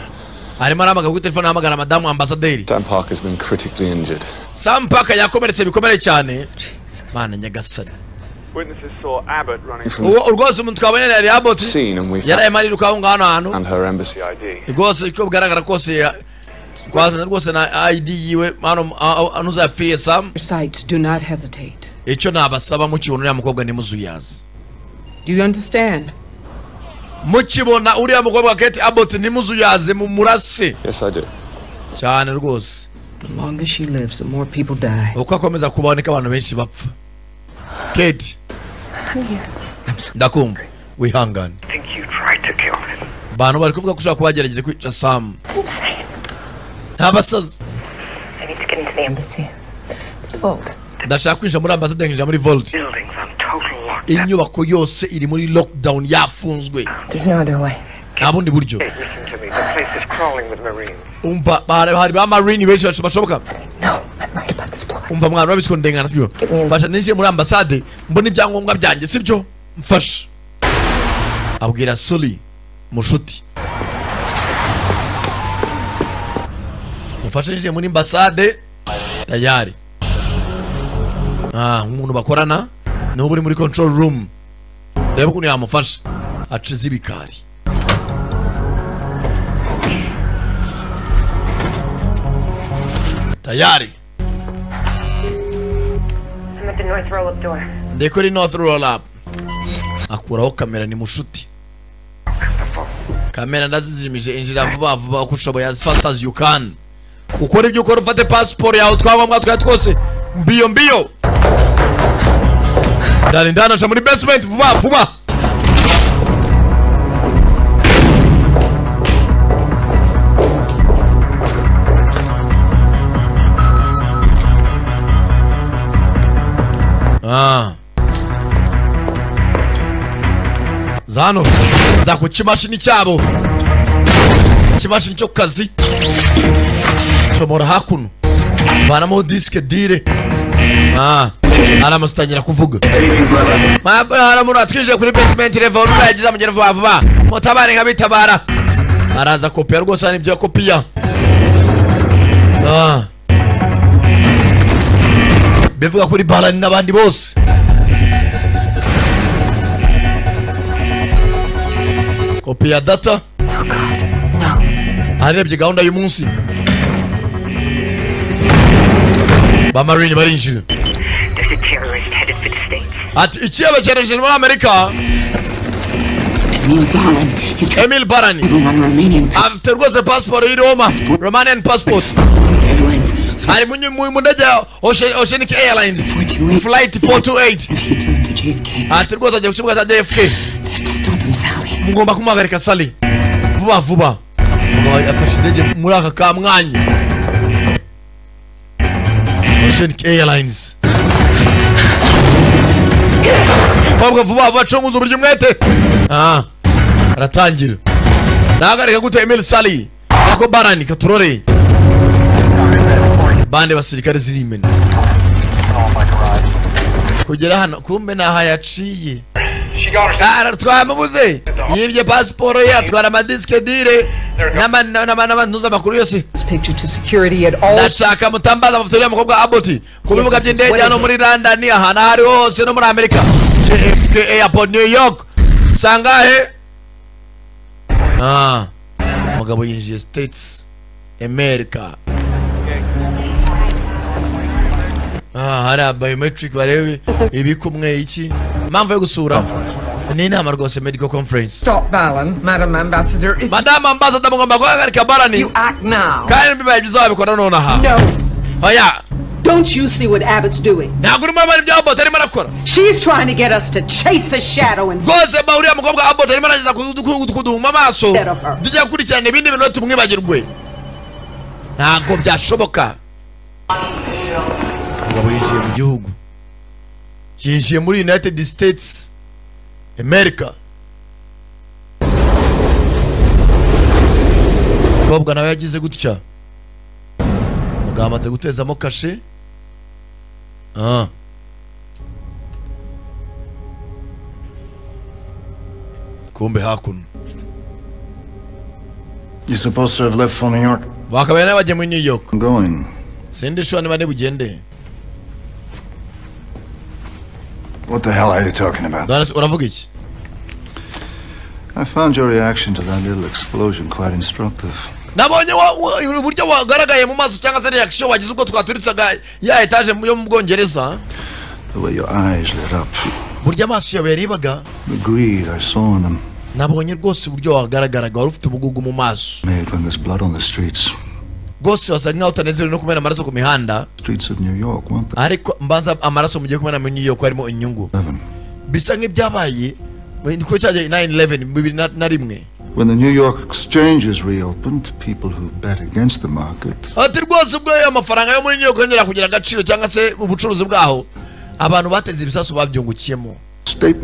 Arimo arahamagara kuri telefone, ahamagara madamu ambasaderi. Sam Parker has been critically injured. Sam Parker yakomeretse bikomere cyane. Mana nyagasani. Witnesses saw Abbott running from Uwo rwose umuntu twabonye yari Abbott. scene and we Yaraye mariruka aho ngaho hano hantu. and her embassy ID. Rwose uko bigaragara kose twazanye rwose na ID yiwe hano anuzapfiriye Sam. Sites do not hesitate. Icyo nabasaba, mukibona uriya mukobwa ntimuzuyaze. Do you understand? Mukibona uriya mukobwa Kate Abbott ntimuzuyaze, mumurase. Yes, I do. Cyane rwose. The longer she lives, the more people die. Uko akomeza kubaho niko abantu benshi bapfa. Kate, I'm here. ndakumva, wihangane. I think you tried to kill him. Abantu bari kuvuga ko ushobora kuba wagerageje kwica Sam. It's insane. Ntabasazi. I need to get into the embassy. To the vault. Ndashaka kwinjira muri ambasade, nkinjira muri vault. Buildings on total lockdown. Inyubako yose iri muri lockdown, yafunzwe. There's no other way. Nta bundi buryo. Hey, listen to me. The place is crawling with Marines. Umva, hari ba marine benshi bashoboka. Umva mwana, urabizi ko ndengana, sibyo? Mfasha ninjiye muri ambasade mbona ibyangombwa byanjye, sibyo? Mfasha. Abwira Suli mushuti, mufashe ninjiye muri ambasade. Tayari nk'umuntu bakorana niwe uri muri control room, reba ukuntu yamufasha acize ibikari. Tayari. I'm at the north roll-up door. Ndi kuri north roll up. Akuraho kamera, ni mushuti. Kamera ndazizimije, injira vuba vuba uko ushoboye, as fast as you can. Ukora ibyo ukora, ufate passport yawe, twangombwa twawe twose, mbio mbio. Ndani ndani, aca muri basement vuba vuba. Ah. Zano za ku kimashini cyabo, ikimashini cyo ku kazi, shomora hakuno, vanamo disque dire. Aramutse atangira kuvuga. Haramura twinjiye kuri basement level, yagize amugera vuba vuba, mutabare nkabitabara. Araza kopiya rwose, hari ibyo kopiya. Bivuga kuri Barani n'abandi bose. Kopi ya data. Arebye gahunda y'umunsi. Ba Marine barinjira. There's a terrorist headed for the States. Ati ikiyaba cyerekeje muri Amerika. Emil Baran. He's Emil Barani traveling on Romanian afite rwose passport y'i Roma, Romanian passport. Airlines. Ari mu ndege ya Oceanic Airlines flight 428. Heathrow to JFK. Ati rwose agiye ku kibuga cya JFK. They have to stop him, Sally. Mugomba kumuhagarika Sally, vuba vuba. Umugabo afashe indege muri aka ka mwanya. Oceanic Airlines. Mukobwa vuba vuba, cunguza uburyo umwete. Aratangira. Nahagarika gute Emil Sally nako Barani katurore. Bande basirikare zirimena kugera hano, kumbe naha yaciye. Twamubuze, yibye pasiporo ye, atwara amadisike dire n'abantuza amakuru yose. This picture to security at all. Ndashaka mutambaza amafoto y'uriya mukobwa Abbott ku bibuga by'indege hano muri London, ahantu aho ari hose no muri Amerika. JFK Airport, New York. Sangahe? Umugabo yinjiye States America. Hari biometric barebe ibikumwe iki. Impamvu yo gusura ni inama rwose, medical conference. Stop Balan, Madam Ambassador. If Madam Ambassador, mugomba guhagarika Barani. you act now. Kandi bibaye byiza wabikora nonaha. No. Oya. Don't you see what Abbott's doing? Ntabwo urimo urabona ibyo Abbott arimo arakora. She's trying to get us to chase a shadow and Rwose ba uriya mukobwa Abbott arimo aragerageza kuduhuma amaso, tujya gukurikirana ibindi bintu tumwibagirwe. Ntabwo byashoboka. Umugabo yinjiye mu gihugu, yinjiye muri United States America. Kobwa nawe yagize gutya, mugabo amaze gutezamo kashe. Kumbe hakuno. You're supposed to have left for New York. Bakabaye n'abajya muri New York. I'm going. Sindi sure niba bugende. What the hell are you talking about? Uravuga iki? I found your reaction to that little explosion quite instructive. Nabonye uburyo wagaragaye mu maso cyangwa se reaction wagize ubwo twaturitsaga ya etage yo mu Bwongereza. The way your eyes lit up. Burya amaso yawe yaribaga. The greed I saw in them. Nabonye rwose uburyo wagaragaraga wari ufite ubugugu mu maso. Made when there's blood on the streets. Rwose wasaga nkaho utanezerewe no kumena amaraso ku mihanda. Streets of New York, weren't they? Ariko mbanza amaraso mugiye kumena muri New York harimo inyungu. Bisa nk'ibyabaye niko cyaje 9/11 2001. When the New York exchanges reopened, people who bet against the market. Ati rwose ubwo amafaranga yo muri New York yongera kugira agaciro cyangwa se ubucuruzi bwaho, abantu bateze ibisasu babyungukiyemo.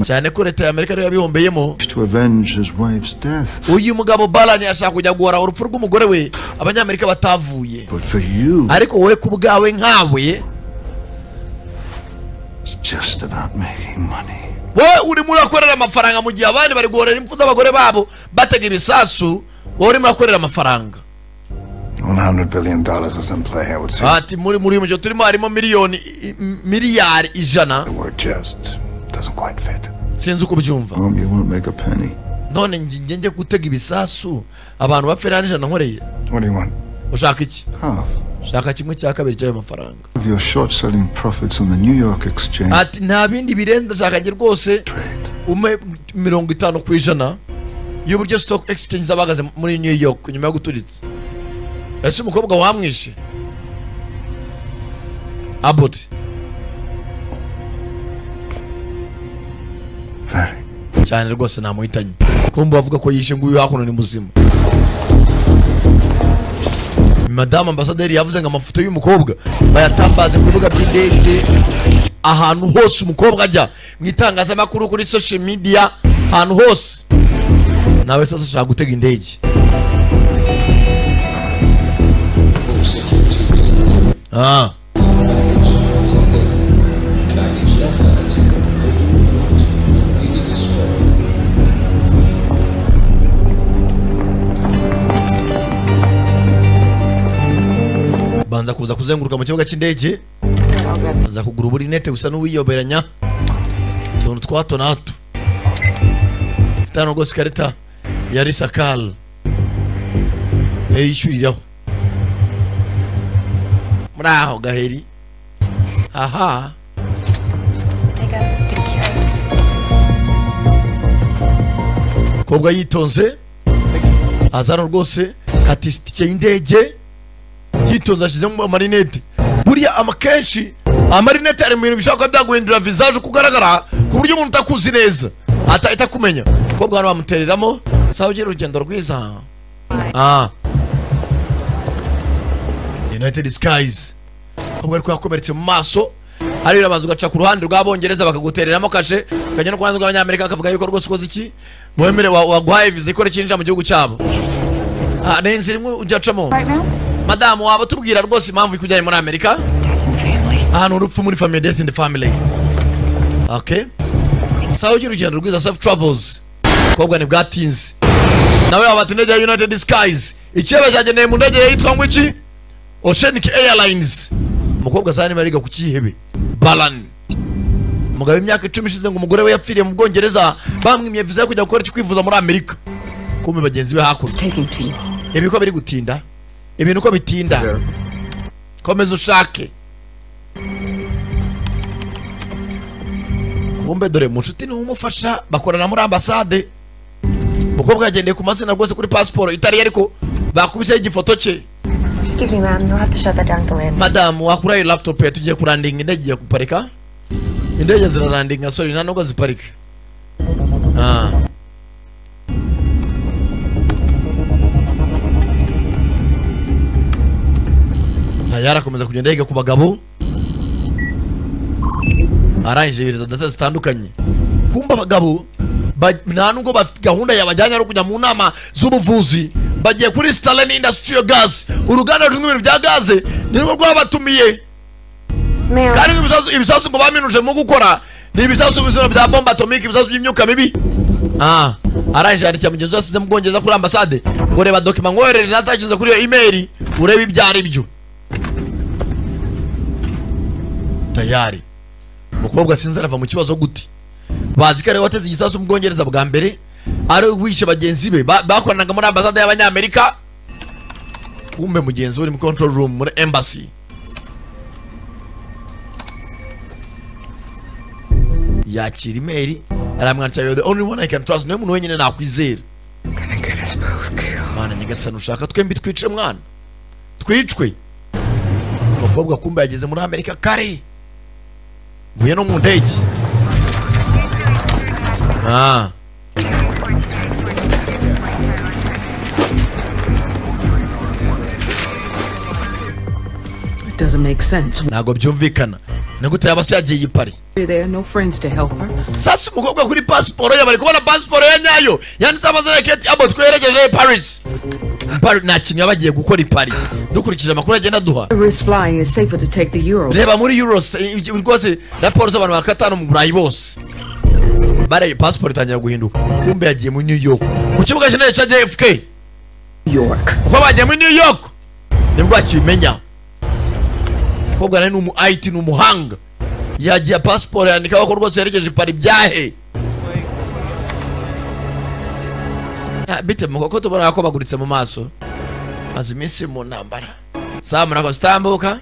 Cyane ko leta ya Amerika ariyo yabihombeyemo. To avenge his wife's death. Uyu mugabo Balan ashaka kujya guhora urupfu rw'umugore we abanyamerika batavuye. But for you, ariko wowe ku bwawe nkawe, it's just about making money. Wowe urimo urakorera amafaranga mu gihe abandi bari guhorera impfu z'abagore babo batega ibisasu, wowe urimo urakorera amafaranga. $100 billion is in play, I would say. Ati muri mucyo turimo harimo miliyoni miliyari 100. The word just doesn't quite fit. Sinzi uko ubyumva. You won't make a penny. None njye gutega ibisasu abantu bapfira n'ijana nkoreye. What do you want? Ushaka iki? Half. Shaka kimwe cya kabiri cy'ayo mafaranga. Of your short selling profits on the New York exchange. Ati nta bindi birenze shaka nge rwose ume 50% y'uburyo stock exchange zabagaze muri New York nyuma yo guturitsa. Ese umukobwa wamwishe Abbott. Cyane rwose namuhitanye. Kumbe bavuga ko yishe nguyu hakuno ni muzima. Madame Ambassadeur yavuze ngo amafoto y'umukobwa bayatambaze ku bibuga by'indege ahantu hose umukobwa ajya mu itangazamakuru kuri social media ahantu hose. Nawe sasa ashaka gutega indege. Banza kuza kuzenguruka mu kibuga cy'indege, baza kugura uburinete gusa n'uwiyoberanya tuntu twato nato. Mfite rwose ikarita ya Risakal yishyuriraho muri aho gaheri. Aha kobwa yitonze azana rwose katisha itike y'indege yitonze ashyizemo amarinete. Buriya amakenshi amarinete ari mu bintu bishobora kuba byaguhindura visage kugaragara ku buryo umuntu utakuzi neza atahita kumenya. Kobwa hano bamutereramo sawa ugira urugendo rwiza. United Skies. Kobwa ariko yakomeretse mu maso, ari urabanza ugaca ku ruhande rw'abongereza bakagutereramo kashe, ukajya no ku ruhande rw'abanyamerika bakavuga yuko rwose ukoze iki mwemere waguhaye viza ikora ikinjira mu gihugu cyabo. Ni inzira imwe ujya acamo. Madamu waba tubwira rwose impamvu ikujyanye muri Amerika? Ahantu urupfu muri family, death in the family. Okay. Sawa ugira urugendo rwiza, safe travels. Kobwa ni bwatinze. Nawe wabata indege ya United Skies. Icyebe cyageneye mu ndege yitwa ngo iki? Oceanic Airlines. Umukobwa sani bariga ku kihebe. Balan. Umugabo imyaka 10 ishize ngo umugore we yapfiriye mu Bwongereza bamwimye visa yo kujya gukora iki kwivuza muri Amerika. Kumbe bagenzi be hakuno. Ibi ko biri gutinda. Ibintu ko bitinda. Komeza ushake. Kumbe dore mu nshuti ni umufasha bakorana muri ambasade. Umukobwa yagendeye ku mazina rwose kuri passport itari ariko bakubiseho igifoto cye. Excuse me, ma'am. You'll have to shut that down at the landing. Madam, wakura iyo laptop ya tugiye kurandinga indege igiye kuparika. Indege zirarandinga sorry nta nubwo ziparika. Tayari akomeza kugenda yiga ku bagabo. Arangije ibiriza data zitandukanye. Kumba abagabo nta nubwo bafite gahunda yabajyanye ari kujya mu nama z'ubuvuzi, Bagiye kuri Stalin Industrial Gas, uruganda rushinzwe ibintu bya gaze nirwo rwabatumiye. Kandi ibisasu ngo baminuje mu gukora ni ibisasu bizina bya bombe atomique, ibisasu by'imyuka mibi. Arangije yandikira mugenzi we asize mu Bwongereza kuri ambasade ngo reba document nkoherere natakinze kuri iyo email urebe ibyo ari byo. Tayari umukobwa sinzi arava mu kibazo gute. Bazi ko ari wateze igisasu mu Bwongereza bwa mbere, ari wishe bagenzi be bakoranaga muri ambasade y'Abanyamerika. Kumbe mugenzi we uri mu control room muri embassy. Yakira email aramwandikira, you're the only one I can trust, niwe muntu wenyine nakwizera. Mana nyagasani ushaka twembi twice mwana, twicwe. Umukobwa kumbe yageze muri Amerika kare, vuye no mu ndege. It doesn't make sense. Ntabwo byumvikana. Nigute yaba se yagiye i Paris? There are no friends to help her. Sasa umukobwa kuri pasiporo ye bari kubona pasiporo ye nyayo yanditse amazina ya Kate Abbott twerekeje Paris. Paris nta kintu yaba agiye gukora i Paris. Dukurikije amakuru agenda aduha. Risk flying is safer to take the Euros. Reba muri Euros rwose raporo z'abantu bakatanu mu Burayi bose. Bare pasiporo itangira guhinduka. Kumbe yagiye muri New York. Ku kibuga cy'indege cya JFK. York. Uko bagiye muri New York nibwo akibimenya. Umukobwa nawe ni umu IT, ni umuhanga. Yagiye pasiporo yandikaho ko rwose yerekeje Paris byahe. Bite muko tubona ko baguritse mu maso. Maze iminsi mu ntambara. Saa murakoze tambuka.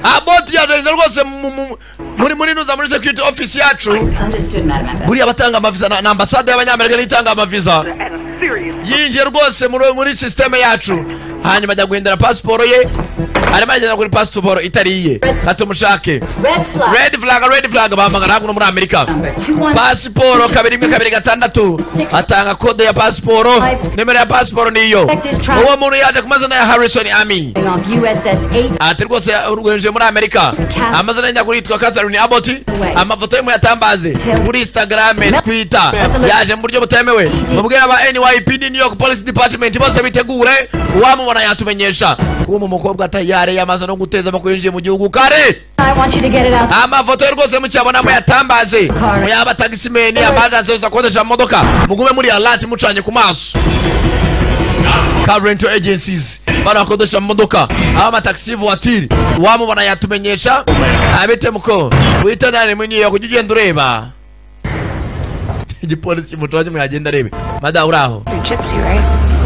Abbott yadenda rwose muri nuza muri security office yacu. Buriya batanga amaviza na ambasade y'Abanyamerika nitanga amaviza. Yinjiye rwose muri system yacu. Hanyuma ajya guhindura pasiporo ye, arimo agenda kuri pasiporo itari iye. Atumushake. Red flag, red flag bahamagara hakuno muri Amerika. Pasiporo 2126 atanga kode ya pasiporo, nimero ya pasiporo niyo. Uwo muntu yaje ku mazina ya Harrison Ami. Ati rwose urwenje muri Amerika. Amazina ye nyakuri yitwa Catherine Abbott. Amafoto ye muyatambaze kuri Instagram, Twitter. Yaje mu buryo butemewe. Mubwira aba NYPD, New York Police Department bose bitegure uwamubona yatumenyesha. Kuma umukobwa tayari yamaze no guteza amakuru yinjiye mu gihugu kare. Amafoto ye rwose mucyabona muyatambaze. Muyaba taximen, abadanse yose akodesha amamodoka, mugume muri alert mucanye ku maso. Car rental agencies barakodesha amamodoka, aba taxi voiture, uwamubona yatumenyesha. Abite muko wita nani muri New York ujye ugenda ureba. Igipolisi kimutoje mwagenda arebe. Mada uraho.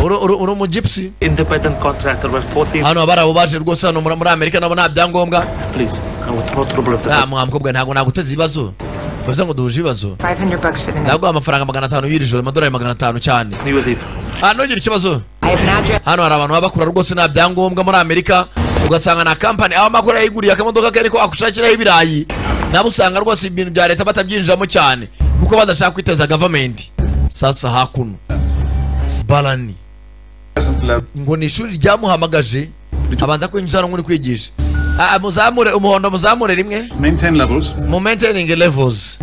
Uri umu gypsy? Independent contractor was 14. Hano abarabo baje rwose hano muri Amerika nabo nta byangombwa. Please, I will throw trouble. Mwa mukobwa ntago naguteza ibibazo. Bivuze ngo duhuje ibibazo. $500 for the night. Naguha amafaranga 500 y'iri joro, amadolari 500 cyane. New Year's Eve. Ntugire ikibazo. Hano hari abantu baba bakora rwose nta byangombwa muri Amerika, ugasanga na company aho amakuru yayiguriye akamodoka ke ariko akushakiraho ibirayi. Nabo usanga rwose ibintu bya leta batabyinjiramo cyane kuko badashaka kwiteza government. Sasa hakuno Barani ngo ni ishuri ryamuhamagaje abanza kwinjira no kwigisha. Muzamure umuhondo, muzamure rimwe. Maintain levels. Mu maintaining levels.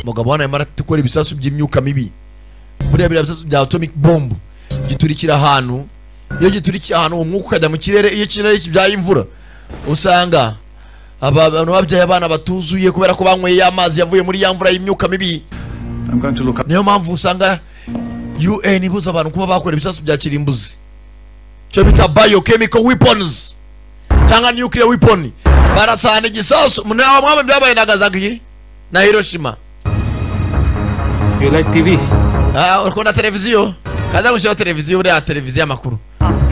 Mugabo hano arimo arakora ibisasu by'imyuka mibi. Buriya biriya bisasu bya atomic bomb giturikira ahantu. Iyo giturikiye ahantu umwuka ukajya mu kirere, iyo ikirere kibyaye imvura usanga abantu babyaye abana batuzuye kubera ko banyweye amazi yavuye muri ya mvura y'imyuka mibi. Niyo mpamvu usanga UN ibuza abantu kuba bakora ibisasu bya kirimbuzi, cyo bita biochemical weapons cyangwa nuclear weapon. Barasana igisasu munaba mwaba byabaye Nagasaki na Hiroshima. You like TV? Ukunda televiziyo? Kaza gushyira televiziyo, buriya televiziyo amakuru.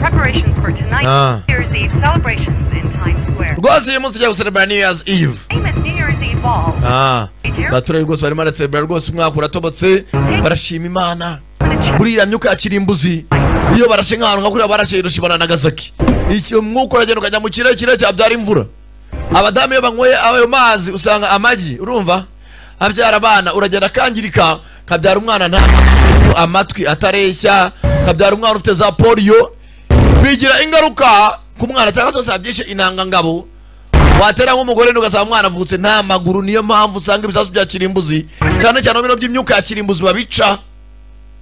Preparations for tonight's New Year's Eve celebrations in Times Square. Rwose uyu munsi tugiye guserebura New Year's Eve. Famous New Year's Eve ball. Abaturage rwose barimo baraserebura rwose, umwaka uratobotse, barashima Imana. Buriya myuka ya kirimbuzi iyo barashe nk'ahantu nka kuriya barashe Hiroshima na Nagasaki, iki umwuka uragenda ukajya mu kirere, kirere cyabyara imvura. Abadamu iyo banyweye ayo mazi usanga amagi, urumva abyara abana, uragenda akangirika, kabyara umwana nta amatwi atareshya, kabyara umwana ufite za polio, bigira ingaruka ku mwana cyangwa se byishe intangangabo. Watera nk'umugore ugasanga umwana avutse nta maguru. Niyo mpamvu usanga ibisasu bya kirimbuzi cyane cyane bino by'imyuka ya kirimbuzi babica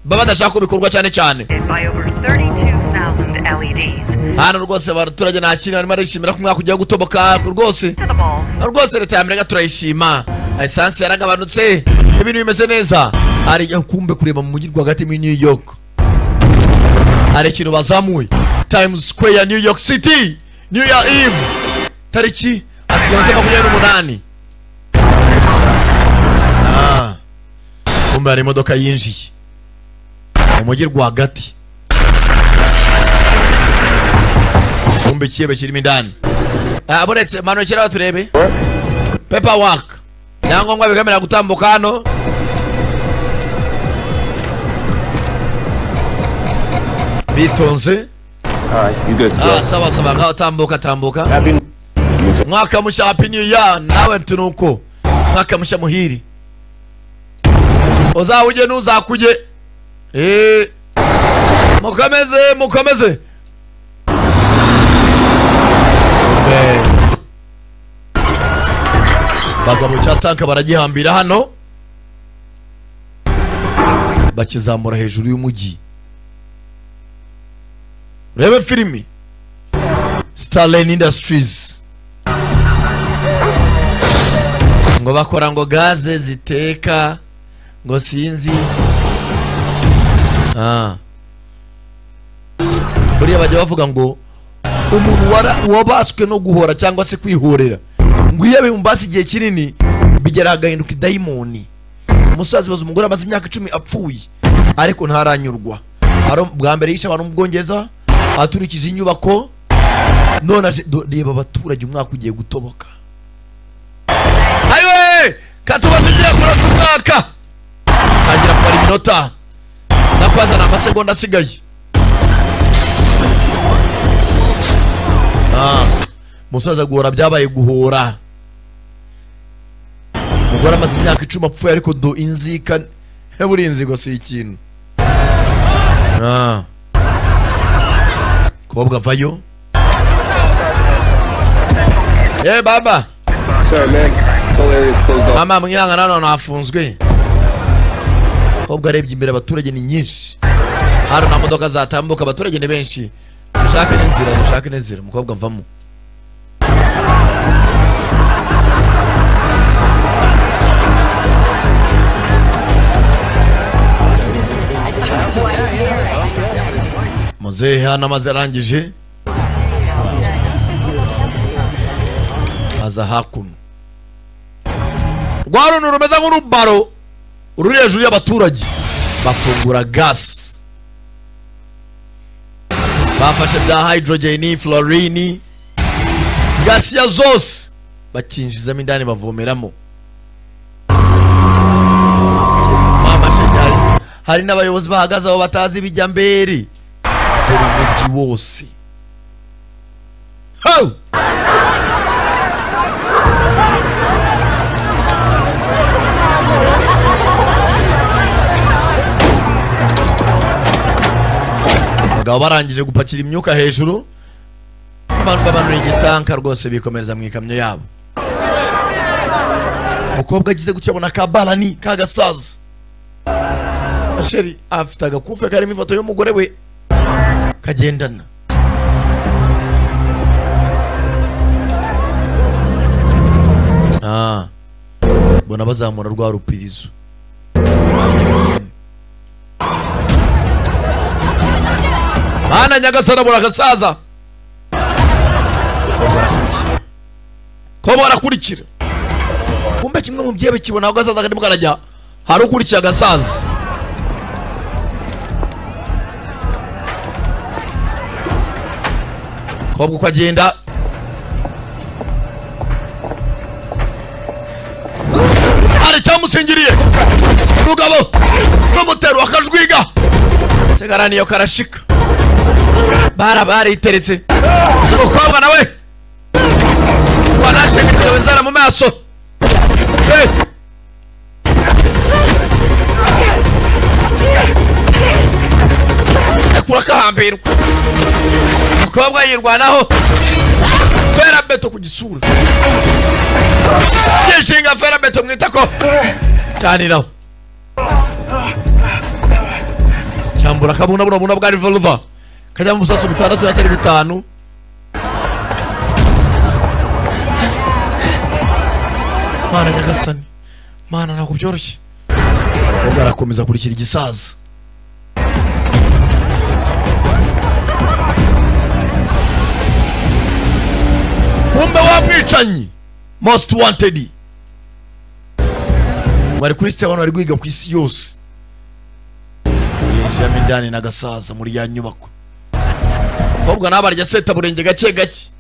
baba badashaka ko bikorwa cyane cyane. By over 32,000 LEDs. Hano rwose abaturage nta kintu barimo barishimira ko umwaka ugiye gutoboka rwose. Rwose leta ya Amerika turayishima, esanse yaragabanutse, ibintu bimeze neza. Hari kumbe kureba mu mujyi rwagati muri New York hari ikintu bazamuye. Times Square, New York City, New Year Eve, tariki asigaye 28. Kumbe hari imodoka yinjiye mu mujyi rwagati, kumbe ikiyebe kirimo indani. Buretse manukira turebe paperwork, ibyangombwa bigamira gutambuka hano. Bitonze. Sawa sawa, ngaho tambuka tambuka. Mwaka mushya, happy new year. Nawe tunuko mwaka mushya muhiri, uzawuje nuzakuje. Mukomeze mukomeze. Bagabo cya tanka baragihambira hano, bakizamura hejuru y'umujyi. Rebe filimi Starlane Industries ngo bakora ngo gaze ziteka ngo sinzi. Buriya bajya bavuga ngo umuntu wabaswe no guhora cyangwa se kwihorera, ngo iyo bimumbase igihe kinini bigera agahinduka idayimoni. Umusaza baza umugore amaze imyaka 10 apfuye ariko ntaranyurwa. Bwa mbere yishe abantu mu Bwongereza aturikije inyubako, none reba abaturage umwaka ugiye gutoboka. Ayiwe katuba tugiye kurasa umwaka, tangira kubara iminota nakwazana amasegonda asigaye. Musaza guhora byabaye guhora. Umugore amaze imyaka 10 apfuye ariko do inzika buri inzigo si ikintu. Kobwa vayo. Baba. Sorry man, this whole area is closed off. Mama mwiranga nano nafunzwe. Kobwa arebye imbere abaturage ni nyinshi. Hano nta modoka zatambuka, abaturage ni benshi. Dushake n'inzira, dushake n'inzira. Umukobwa mvamo. Muzehe hano amaze arangije aza hakuno. Rwa runtu rumeze nk'urubaro ruri hejuru y'abaturage, bafungura gas, bafashe bya hydrogen, fluorine, gasi ya zose bakinjizamo indani bavomeramo. Hari n'abayobozi bahagaze aho batazi ibijya mbere. Dore umujyi wose. Abagabo barangije gupakira imyuka hejuru, bamanura igitanka rwose bikomereza mu ikamyo yabo. Umukobwa agize gutya abona kabarani kagasaza. Asheri afite agakufe karimo ifoto y'umugore we kagendana. Bona bazamura rwa rupirizo. Ana nyagasana bora gasaza. Ko barakurikira. Kumbe kimwe mu byebe kibona aho gasaza kandi mukarajya hari ukurikira agasaza. Kobwa uko agenda hari cyamusingiriye rugabo n'umutero akajwiga segaraniyo karashika bariteretse. Umukobwa nawe wanacengetse inzara mu maso. Kurakahambirwa. Umukobwa yirwanaho Ferabeto ku gisura. Yishinga ferabeto mwitako. Cyaniraho. Cyambura kabuna buna bwa revolver. Kajya mu busasu bitandatu atari bitanu. Mana nyagasani. Mana ntabwo byoroshye. Ubwo arakomeza kurikira igisaza. Kumbe wa mwicanyi most wanted. Bari kuri site abantu bari guhiga ku isi yose. Yinjiramo indani n'agasaza muri ya nyubako. Kobwa nabarya seta burenge gake gake.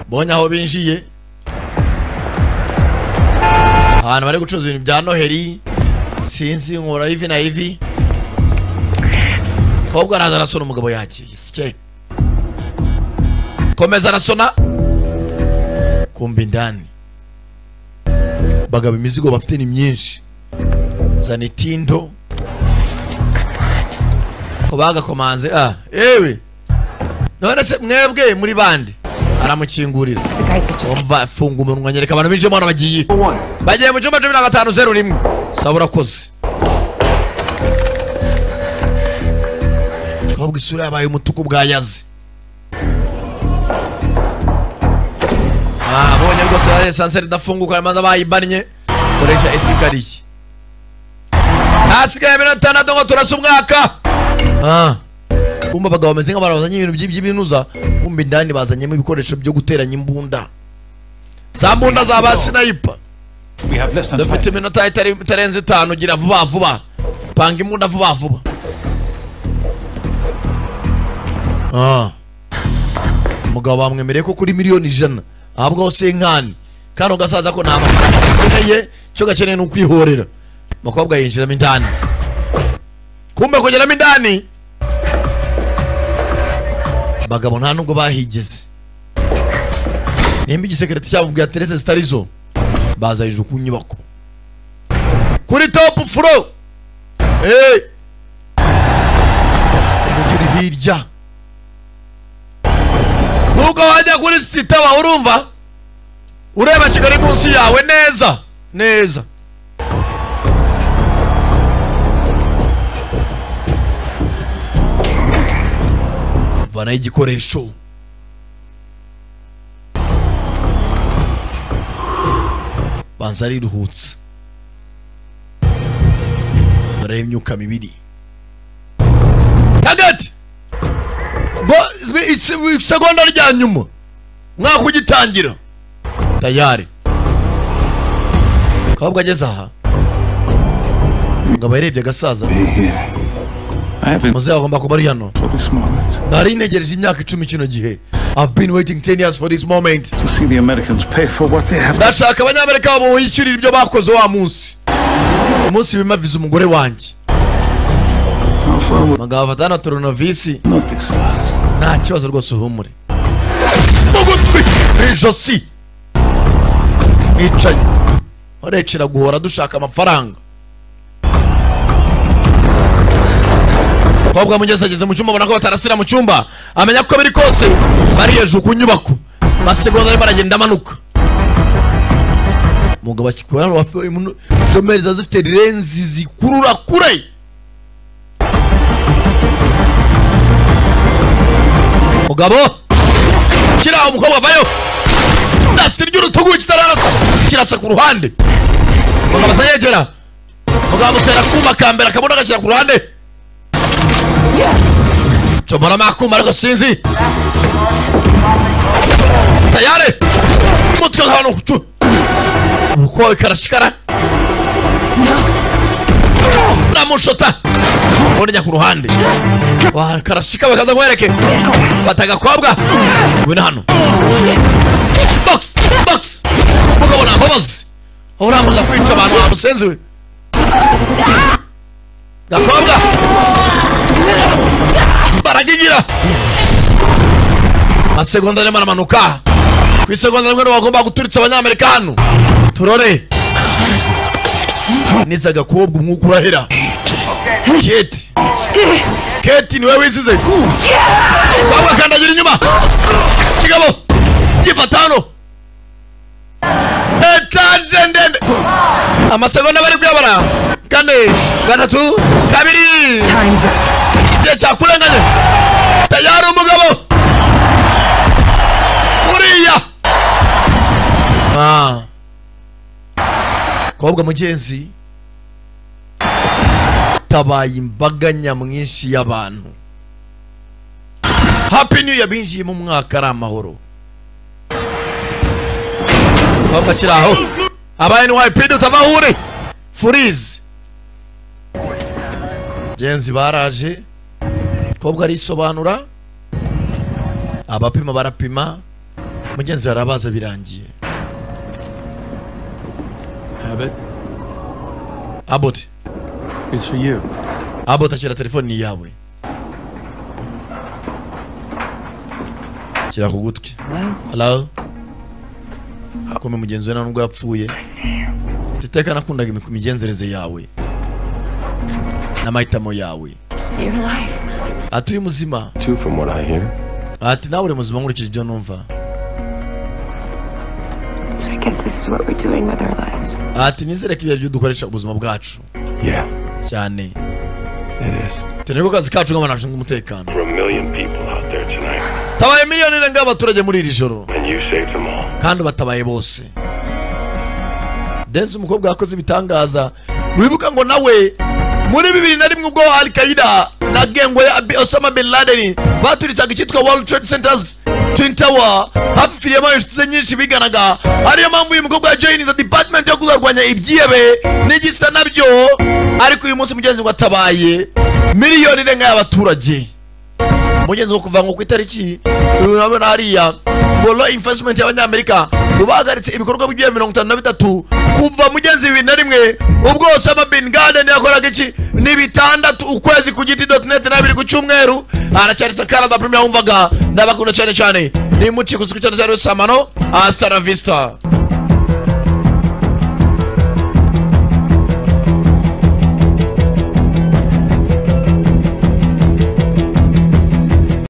Bonye aho binjiye ahantu bari gucuruza ibintu bya Noheli sinzi nkora ivi na ivi. Kobwa araza arasona umugabo yagiye sike. Komeza arasona kumbe indani bagaba imizigo bafite ni myinshi. Zana itindo ko bagakomanze ewe none se mwebwe muri bande. Aramukingurira. Umva funga umunwa nyereka abantu binjemo hano bagiye. Bagiye mu cyumba 1501. Saba urakoze. Kobwa isura yabaye umutuku bwa yazi. Bonye rwose ya esanseri idafunguka maze bayibannye. Koresha esikariye. Hasigaye iminota 6 ngo turasa umwaka. Kumba abagabo bameze nk'abantu bazanye ibintu by'ibinuza, kumba indani bazanyemo ibikoresho byo guteranya imbunda. Za mbunda za ba sniper. Dufite iminota itarenze 5 gira vuba vuba. Panga imbunda vuba vuba. Umugabo bamwemereye ko kuri miliyoni 100 ahabwa hose inkani. Kano gasaza ko nta mafaranga gakeneye, cyo gakeneye ni ukwihorera. Umukobwa yinjiramo indani. Kumbe kugeramo indani bagabo nta nubwo bahigeze. Nimba igisekereti cyabo bwa Terese zitarizo baza hejuru ku nyubako kuri top floor. Umugiri hirya nubwo wajya kuri sitaba urumva ureba Kigali munsi yawe neza neza. Vana igikoresho banza ariruhutse dore imyuka mibiri hagati ngo isegonda rya nyuma mwaka ugitangira tayari. Kabwa ageze aha ngabo yarebye agasaza. Muzehe agomba kuba ari hano. Nari ntegereje imyaka 10 kino gihe. I've been waiting 10 years for this moment. To see the Americans pay for what they have. Ndashaka abanyamerika bo bishyurira ibyo bakoze wa munsi. Umunsi bimaviza umugore wanjye. Mugabo afatana toronovisi. Nta kibazo rwose uhumure. Mugutwi ijosi. Mwicaye. Orecera guhora dushaka amafaranga. Kobwa mugeze ageze mu cyumba abona ko batarasira mu cyumba amenya ko biri kose bari hejuru ku nyubako. Masegonda arimo aragenda amanuka. Mugabo akikora shomeri zifite lenzi zikurura kure. Mugabo kira umukobwa avayo. Ndasirya urutugu kitararasa kirasa ku ruhande. Mugabo asanyegera. Mugabo amutera kuma kambera akabona agashyira ku ruhande. Chomora makuma ariko sinzi. Tayari. Mutwe hano kucu. Uko ikarashikara. Namushota. Mbona ku ruhande. Wa karashika bakaza nkwereke. Fata agakobwa. Ngwino hano. Box box. Mugabo na mbabazi. Uramuza kwica abantu bamusenzi we. Gakobwa. Baragigira. Masegonda arimo aramanuka. Ku isegonda rimwe bagomba guturitsa abanyamerika hano. Turore niza agakobwa umwuka urahera. Kate, Kate niwe wisize. Baba kandagira inyuma. Kigabo gifata hano. Etaje ndende. Amasegonda bari kuyabara. 4, 3, 2. Igihe cyakurenganye. Tayari umugabo uriya. Kobwa mugenzi tabaye imbaga nyamwinshi y'abantu. Happy New Year binjiye mu mwaka ari amahoro. Kobwa kiraho. Aba NYPD utavahure. Freeze. Genzi baraje. Kobwa arisobanura. Abapima barapima. Mugenzi arabaza birangiye. Abbott. Abbott. It's for you. Abbott akira telefone ni yawe. Kira ku gutwi. Hello. Kome mugenzi we nubwo yapfuye. Titeka nakundaga imigenzereze yawe n'amahitamo yawe. You're alive. Ati uri muzima. Two from what I hear. Ati nawe uri muzima nkurikije ibyo numva. So I guess this is what we're doing with our lives. Ati nizere ko ibyo dukoresha ubuzima bwacu. Yeah. Cyane. It is. Teneko kazi kacu nk'abantu bashinzwe umutekano. There are a million people out there tonight, Tabaye miliyoni irenga y'abaturage muri iri joro. and you saved them all. Kandi batabaye bose. Denise umukobwa yakoze ibitangaza. Wibuka ngo nawe muri 2001 ubwo Al Qaeda na gengwe ya Osama bin Laden baturitsaga icyitwa World Trade Centers Twin Tower, hapfiriyemo inshuti ze nyinshi biganaga. Ariyo mpamvu uyu mukobwa yajoininze the department yo kuzarwanya ibyihebe n'igisa nabyo. Ariko uyu munsi mugenzi ngo atabaye miliyoni irenga y'abaturage. Mugenzi wo kuva ngo ku itariki urabona hariya ngo law enforcement y'abanyamerika rubahagaritse ibikorwa by'ibihe 53 kuva mugenzi 2001 ubwo Osama bin Laden yakoraga iki ni 6 ukwezi ku giti.net na 2 ku cyumweru. Aracyari Sakara da Premier wumvaga ndabakunda cyane cyane ni muci kusiku cyane cyane samano hasta la vista.